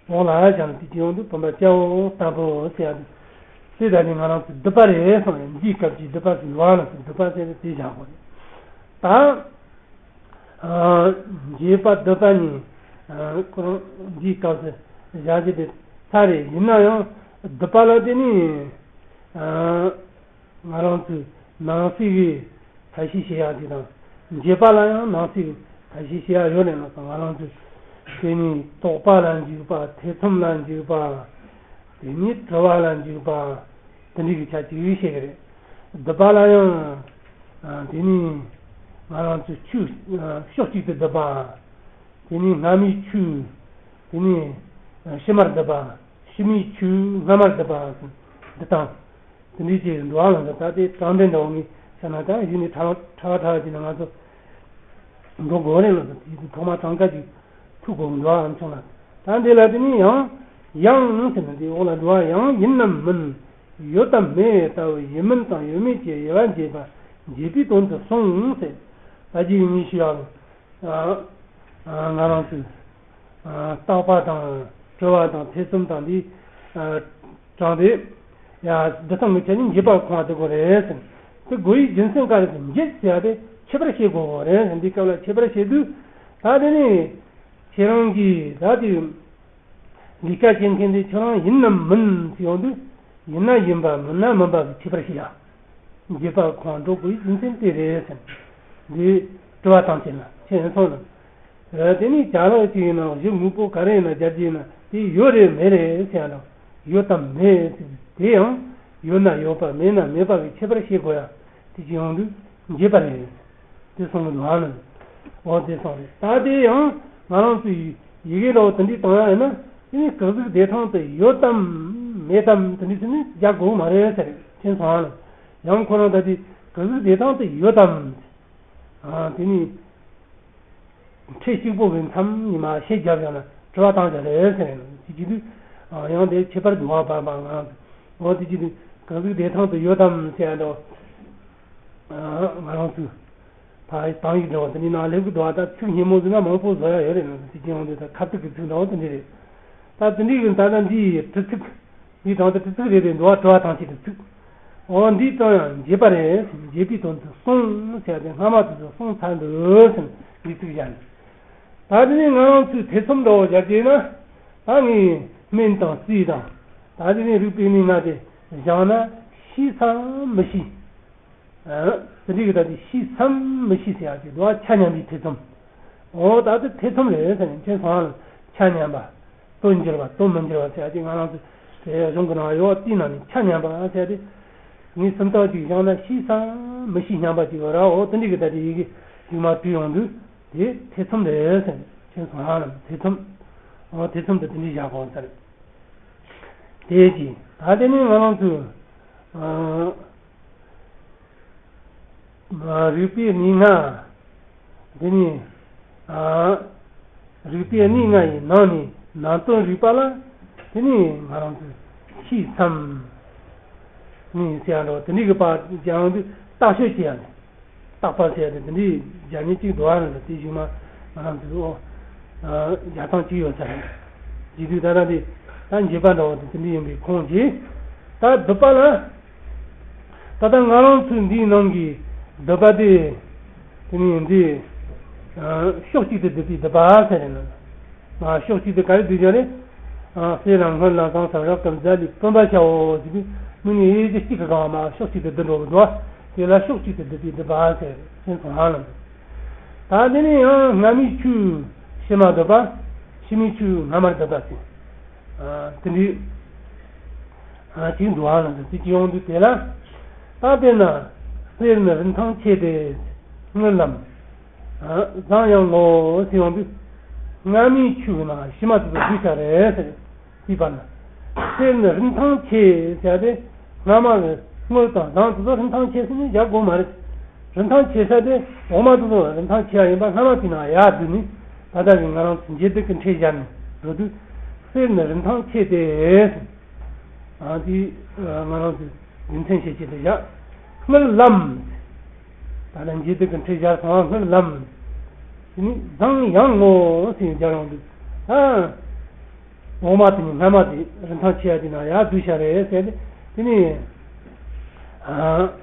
འོང་ལ་ཡ་ཀྱང་དེ་ཅི་ཡོང་དུས་བུམ་པ་སྐྱ་བོ་ལྟ་བུ་ཟེར་ཡ་དེ། དེ་ད་ནི་ང་རང་ཚོ་སྡུད་པ་རེད་གསུངས་ཡ་འདིའི་སྐབས་ཀྱི་སྡུད་པ་ཟེར་ལོ་ཨ་ན་ཟེར་སྡུད་པ་ཟེར་དེ་བཞག་དགོས་རེད། ད། འབྱེད་པ་སྡུད་པ་གཉིས། ཁོ་རང་འདིའི་སྐབས་སུ་བཞག་རྒྱུ་དེ་ཚར་རེད། ཡིན་ན་ཡང་སྡུད་པ་ལ་དེ་ནི་ང་རང་ཚོའི་ནང་གསེས་ཀྱི་ཐབས་ཤེས་བྱེད་ཡག་དེ་དང་། འབྱེད་པ་ལ་ཡང་ནང་གསེས་ཀྱི་ཐབས་ཤེས་བྱེད་ཡག་ཡོད་རེད་ལ་སོང་། ང་རང་ཚོས་དེ་ནི་དོགས་པ་ལ་འཇུག་པ། ཐེ་ཚོམ་ལ་འཇུག་པ། དེ་ནི་དྲི་བ་ལ་འཇུག་པ། དེ་འདྲའི་གི་ཆ་གཅིག་བཤད་ཀྱི་རེད། སྡུད་པ་ལ་ཡང་། དེ་ནི་ང་རང་ཚོའི་ཆོས་ཕྱོགས་གཅིག་ཏུ་སྡུད་པ། དེ་ནི་སྔ་མའི་ཆོས། དེ་ནི་ཕྱི་མར་སྡུད་པ། ཕྱི་མའི་ཆོས་སྔ་མར་སྡུད་པ། འདི་དང་། དེ་འདྲའི་ཅིག་འགྲོ་བ་ལ་ད་དེ་དྲང་དོན་འདྲ་བོ་ངས་བཤད་ན་ད་གཞི་ནས་ཕྲ་ཕྲ་ཕྲ་ཅིག་ན་ང་ཚོ་འགྲོ་དགོས་རེད་ལ། དེ་ཐོག་མ་གྲངས་ཀ་ཅིག་ཐུག་དགོས་འགྲོ་བའམ་བྱུང་ལ། ད་འདི་ལ་དེ་ནི་ཡང་། ཡང་ཟེར་ན་འདིའི་འོག་ལ་འགྲོ་བ་ཡང་ཡིན་ནམ་མིན། ཡོད་དམ་མེད་ལྟ་བུ་ཡིན་མིན་དང་ཡོད་མེད་ཀྱི་དབྱེ་བ་འབྱེད་པ་འབྱེད་པའི་དོན་དུ་གསུངས་ཟེར། ད་གཅིག་གཉིས་ཤིག་ཡང་ང་རང་ཚོས་བརྟག་པ་དང་དྲི་བ་དང་ཐེ་ཚོམ་དང་འདི་དྲངས་ཏེ། ཡ་འདི་ཚང་གི་ཆ་ནི་འབྱེད་པ་ཁོང་དེ་གོ་རེད་ཟེར། དེ་གོ་ཡི་རྒྱུ་མཚན་ག་རེ་ཟེར། འབྱེད་ཟེར་ཡ་དེ་ཁྱད་པར་བྱེད་དགོས་གོ་རེད་ཟེར། འདི་སྐབས་ལ་ཁྱད་པར་བྱེད་དུས་ད་དེ་ནི་ཁྱེད་རང་གིས་ད་དེ་ལས་ཀ་བྱེད་མཁན་དེ་ཁྱོད་རང་ཡིན་ནམ་མིན་ཟེར་ཡོང་དུས། ཡིན་ན་ཡིན་པ་མིན་ན་མིན་པ་གི་ཁྱད་པར་བྱེད་ཡ། འབྱེད་པ་ཁོང་འགྲོ་དགོས་རྒྱུ་མཚན་དེ་རེད་ཟེར། འདི་དྲི་བ་བཏང་བྱས་ན་ཁྱེད་ཡིན་སོང་ན། དེ་ནི་ཅ་ལག་ཅིག་ཡིན་ནའང་གཞི་དངོས་པོ་ག་རེ་ཡིན་ན་སྦྱར་རྒྱུ་ཡིན་ན་དེ་ཡོད་རེད་མེད་རེད་ཟེར་ཡ་དང་། ཡོད་དམ་མེད་ཟེར་དུས་དེ་ཡང་ཡོད་ན་ཡོད་པ་མེད་ན་མེད་པ་གི་ཁྱད་པར་ཤེས་དགོས་ཡ་དེ་ཅི་ཡོང་དུས་འབྱེད་པ་རེད། དེ་སོང་གི་འདུག་ཨ་ནི། འོ་དེ་སོང་རེད། ད་དེ་ཡང་ང་རང་ཚོའི་ཡི་གེ་ལ་དེ་འདྲའི་བཏང་ཡ་ཡིན་ན་དེ་ནི་གང་ཟག་བདེ་ཐང་དུ་ཡོད་དམ་མེད་དམ་དེ་འདྲའི་ཚུལ་ནི་རྒྱག་དགོས་མ་རེད་ཟེར་ཁྱེད་སོང་ཨ་ནི། ཡང་ཁོ་རང་ད་དེ་གང་ཟག་བདེ་ཐང་དུ་ཡོད་དམ། དེ་ནི་ཁྲི་གཅིག་པོ་གི་མཚམས་ཉི་མ་ཤེས་རྒྱབ་ཡོང་ན་དྲི་བ་བཏང་རྒྱ་རེད་ཟེར་ནས་དེ་བྱེད་དུས་ཡང་དེ་ཁྱད་པར་འདུ་བ་བར་མ་ང་རང་ཚོ་འོ་དེ་བྱེད་དུས་གང་ཟག་བདེ་ཐང་དུ་ཡོད་དམ་ཟེར་ཡ་འདྲ་ང་རང་ཚོས་ད་དང་ཡིག་འདྲ་བ་དེ་འདྲའི་ནང་སླེབས་ཀྱི་འདུག་བ། ད་ཚིག་སྙན་མོ་ཟིན་ན་མང་པོ་བཟོ་ཡ་ཡོད་རེད་ན་དེ་བྱེད་ཡོང་དུས་ད་ཁ་ཐུག་གི་ཚིག་འདྲ་བོ་དེ་འདྲ་རེད། ད་དེ་འདྲའི་གི་ད་ལྟ་འདིའི་དྲི་ཚིག་འདི་དང་དེ་དྲི་ཚིག་རེ་རེ་འདུག་བ། དྲི་བ་དང་བཅས་ཀྱི་ཚིག་འོ་འདི་ཙམ་ཡང་འབྱེད་པ་རེད། འབྱེད་པའི་དོན་དུ་གསུངས་ཟེར་ཏེ་སྔ་མ་དེ་ཚོ་གསུངས་ཚར་འདུག་ཟེར་འདི་ཚིག་བཞག་ནས། ད་དེ་ནས་ང་རང་ཚོས་ཐེ་ཚོམ་འདྲ་བོ་བཞག་རྒྱུ་ཡིན་ན། ད་ངས་སྨན་དང་རྩིས་དང་། ད་དེ་ནས་རིག་པའི་གནས་ལྔ་དེ་སྦྱངས་ན་ཤེས་སམ་མི་ཤེས། དེ་འདྲའི་གི་ད་དེ་ཤེས་སམ་མི་ཤེས་ཟེར་ཡག་ཅིག་འདུག་བ། ཆ་མཉམ་པའི་ཐེ་ཚོམ། འོ་ད་དེ་ཐེ་ཚོམ་རེད་ཟེར་ནས་ཁྱེད་ཚོ་ལ་ཆ་མཉམ་པ། དོན་འགྱུར་བ་དོན་མི་འགྱུར་བ་ཟེར་ཡག་ཅིག་ང་རང་ཚོ་དེ་གཞུང་གི་ནང་ཡོད་བ། དེའི་ནང་ནས་ཆ་མཉམ་པ་ཟེར་ཏེ། ངས་སུམ་རྟགས་ཅིག་བཞག་ན་ཤེས་སམ་མི་ཤེས་སྙམ་པ་ཅིག་ཡོད་ར། འོ་དེ་འདྲའི་གི་ད་དེ་ཡི་གེ་ཡིག་མ་བྲིས་ཡོང་དུས་དེ་ཐེ་ཚོམ་རེད་ཟེར་ནས་ཁྱེད་ཚོ་ལ་ཐེ་ཚོམ། འོ་ཐེ་ཚོམ་དེ་དེ་འདྲའི་བཞག་གོ་ཟེར། དེ་གཅིག་ད་དེ་ནས་ང་རང་ཚོས། རིག་པའི་གནས་ལྔ། དེ་ནས། རིག་པའི་གནས་ལྔ་ཡི་ནང་ནས་ནང་དོན་རིག་པ་ལ། དེ་ནས་ང་རང་ཚོས་ཤེས་སམ། ནས་ཟེར་ཡ་འགྲོ་དེ་འདྲའི་གི་པར་སྦྱང་དུས་བརྟག་དཔྱད་བྱེད་ཡ་ནས། བརྟག་པ་ཟེར་ཡ་དེ་དེ་འདྲའི་སྦྱང་མཁན་གཅིག་འགྲོ་བ་རེད། དེ་གཞུག་མ་ང་རང་ཚོས་ཨོ། རྒྱག་སྟངས་གཅིག་ཡོད་ས་རེད། བྱེད་དུས་ད་ལྟ་འདི་ད་འབྱེད་པ་འདྲ་བོ་དེ་དེ་འདྲ་ཡིན་པའི་ཁུངས་ཀྱིས། ད་སྡུད་པ་ལ། ད་ལྟ་ང་རང་ཚོའི་འདིའི་ནང་གི་སྡུད་པ་དེ། དེ་ནི་འདི། ཕྱོགས་གཅིག་ཏུ་སྡུད་པའི་སྡུད་པ་ཟེར་ནས། ཕྱོགས་གཅིག་ཏུ་ག་རེ་སྡུད་ཀྱང་རེད། གསེར་ལ་དངུལ་ལ་ཟངས་སམ་རག་གམ་ཟ་ལི་བུམ་པ་ཤའོ་ཟེར་དུས་མིག་ནི་ཡེ་ཤེས་གཅིག་གི་སྒང་མ་ཕྱོགས་གཅིག་ཏུ་སྡུད་འགྲོ་གི་འདུག་དེ་ལ་ཕྱོགས་གཅིག་ཏུ་སྡུད་པའི་སྡུད་པ་ཟེར་ཁྱེད་ཚོ་ཧ་ལམ། ད་འདི་ནི་ཡང་སྔ་མའི་ཆོས་ཕྱི་མ་སྡུད་པ། ཕྱི་མའི་ཆོས་སྔ་མར་སྡུད་པ་ཟེར། དེ་འདྲའི་ཅིག་འདུག་ཨ་ལ་འདི་ཅིག་ཡོང་དུས་དེ་ལ། ད་དཔེར་ན་གསེར་ནི་རིན་ཐང་ཆེ་སྟེ། དངུལ་ལམ། ཟངས་ཡང་ངོ་ཟེར་ཡོང་དུས། སྔ་མའི་ཆོས་ཀྱི་ནང་ཕྱི་མ་དེ་ཚོ་བསྡུས་ཤ་རེད་ཟེར། ཅེས་པ་ན། གསེར་ནི་རིན་ཐང་ཆེ་ཟེར་ཏེ། སྔ་མ་གི་དངུལ་དང་ཟངས་དེ་ཚོ་རིན་ཐང་ཆེ་ཟེར་ནས་བཞག་དགོས་མ་རེད། རིན་ཐང་ཆེ་ས་དེ་འོག་མ་དེ་ཚོ་རིན་ཐང་ཆེ་བ་ཡིན་པ། སྔ་མ་དེ་ན་ཡར་བསྡུས་ནས། ད་ལྟ་གི་ང་རང་ཚོ་འབྱེད་སྡུད་ཀྱི་ཕྲད་སྦྱར་ནས་འགྲོ་དུས། གསེར་ནི་རིན་ཐང་ཆེ་སྟེ། ཨ་དེ་ང་རང་ཚོས་རྒྱུ་མཚན་བཤད་ཆེད་དུ་བཞག་སྔར་ལམ། ད་ལྟ་འབྱེད་སྡུད་ཀྱི་ཕྲད་སྦྱར་སོང་བ། སྔར་ལམ། དེ་ནི་བཟང་ཡང་ངོ་ཟེར་སྦྱར་ཡོང་དུས། ཨ། འོག་མ་དེ་ནི་སྔ་མ་དེ་རིན་ཐང་ཆེ་ཡ་དེ་ན་ཡར་བསྡུས་བཞག་རེད་ཟེར་ཏེ། དེ་ནི། ཨ།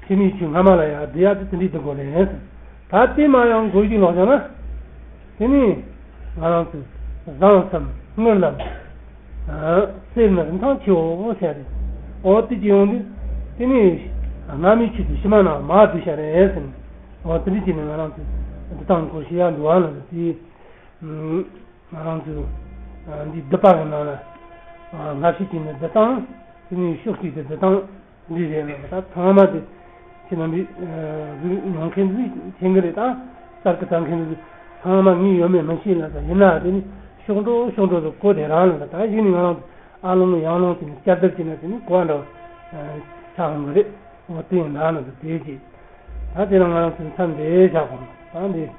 ཕྱི་མའི་ཆོས་སྔ་མ་ལ་ཡར་བསྡུ་ཡ་དེ་དེ་འདྲའི་བསྡུ་དགོས་རེད། ད་དེ་མ་ཡང་མགོ་གཞུག་ལོག་བྱུང་ན། དེ་ནི་ང་རང་ཚོས་བཟང་སམ་སྔར་ལམ། ཨ། གསེར་ནི་རིན་ཐང་ཆེའོ་ཟེར་རེད། འོ་དེ་ཅི་ཡོང་དུས། དེ་ནི་སྔ་མའི་ཆོས་དེ་ཕྱི་མ་ན་མར་བསྡུས་བཞག་རེད་ཟེར་ནས། འོ་དེ་འདྲ་བྱས་ནས་ང་རང་ཚོས་བསྡུ་སྟངས་སྐོར་བཤད་ཡ་འདུག་ཨ་ལ་དེ། ང་རང་ཚོས་འདི་བསྡུ་པ་གི་ནང་ལ་སྔ་ཕྱི་བྱས་ནས་བསྡུ་སྟངས། དེ་ནས་ཕྱོགས་གཅིག་ཏུ་བསྡུ་སྟངས་འདི་རེད་ལ། ད་ཚང་མ་དེ་ཁྱེད་རྣམ་པས་གཟིགས་མྱོང་མཁན་ཚོས་མཁྱེན་གྱི་རེད། ད་གསར་དུ་བལྟ་མཁན་ཚོས་ཚང་མ་ངས་ཡོད་མེད་མི་ཤེས་ལ། ད་ཡིན་ན་དེ་ནི་ཕྱོགས་འགྲོ་ཕྱོགས་འགྲོ་དུ་གོ་དེ་རང་ལ། ད་གཞི་ནས་ང་རང་ཚོ་ཨ་ལོང་ཡང་ལོང་བྱས་ནས་བསྐྱར་ལྡབ་བྱས་ན་དེ་ནི་གོ་བ་འདྲ་བ་ཆགས་འོང་གི་རེད། འོ་དེ་ཡིན་ན་ལ་དེ་བྱས། ད་དེ་ལ་ང་རང་ཚོའི་མཚམས་འདི་བཞག་གོ། ད་འདི།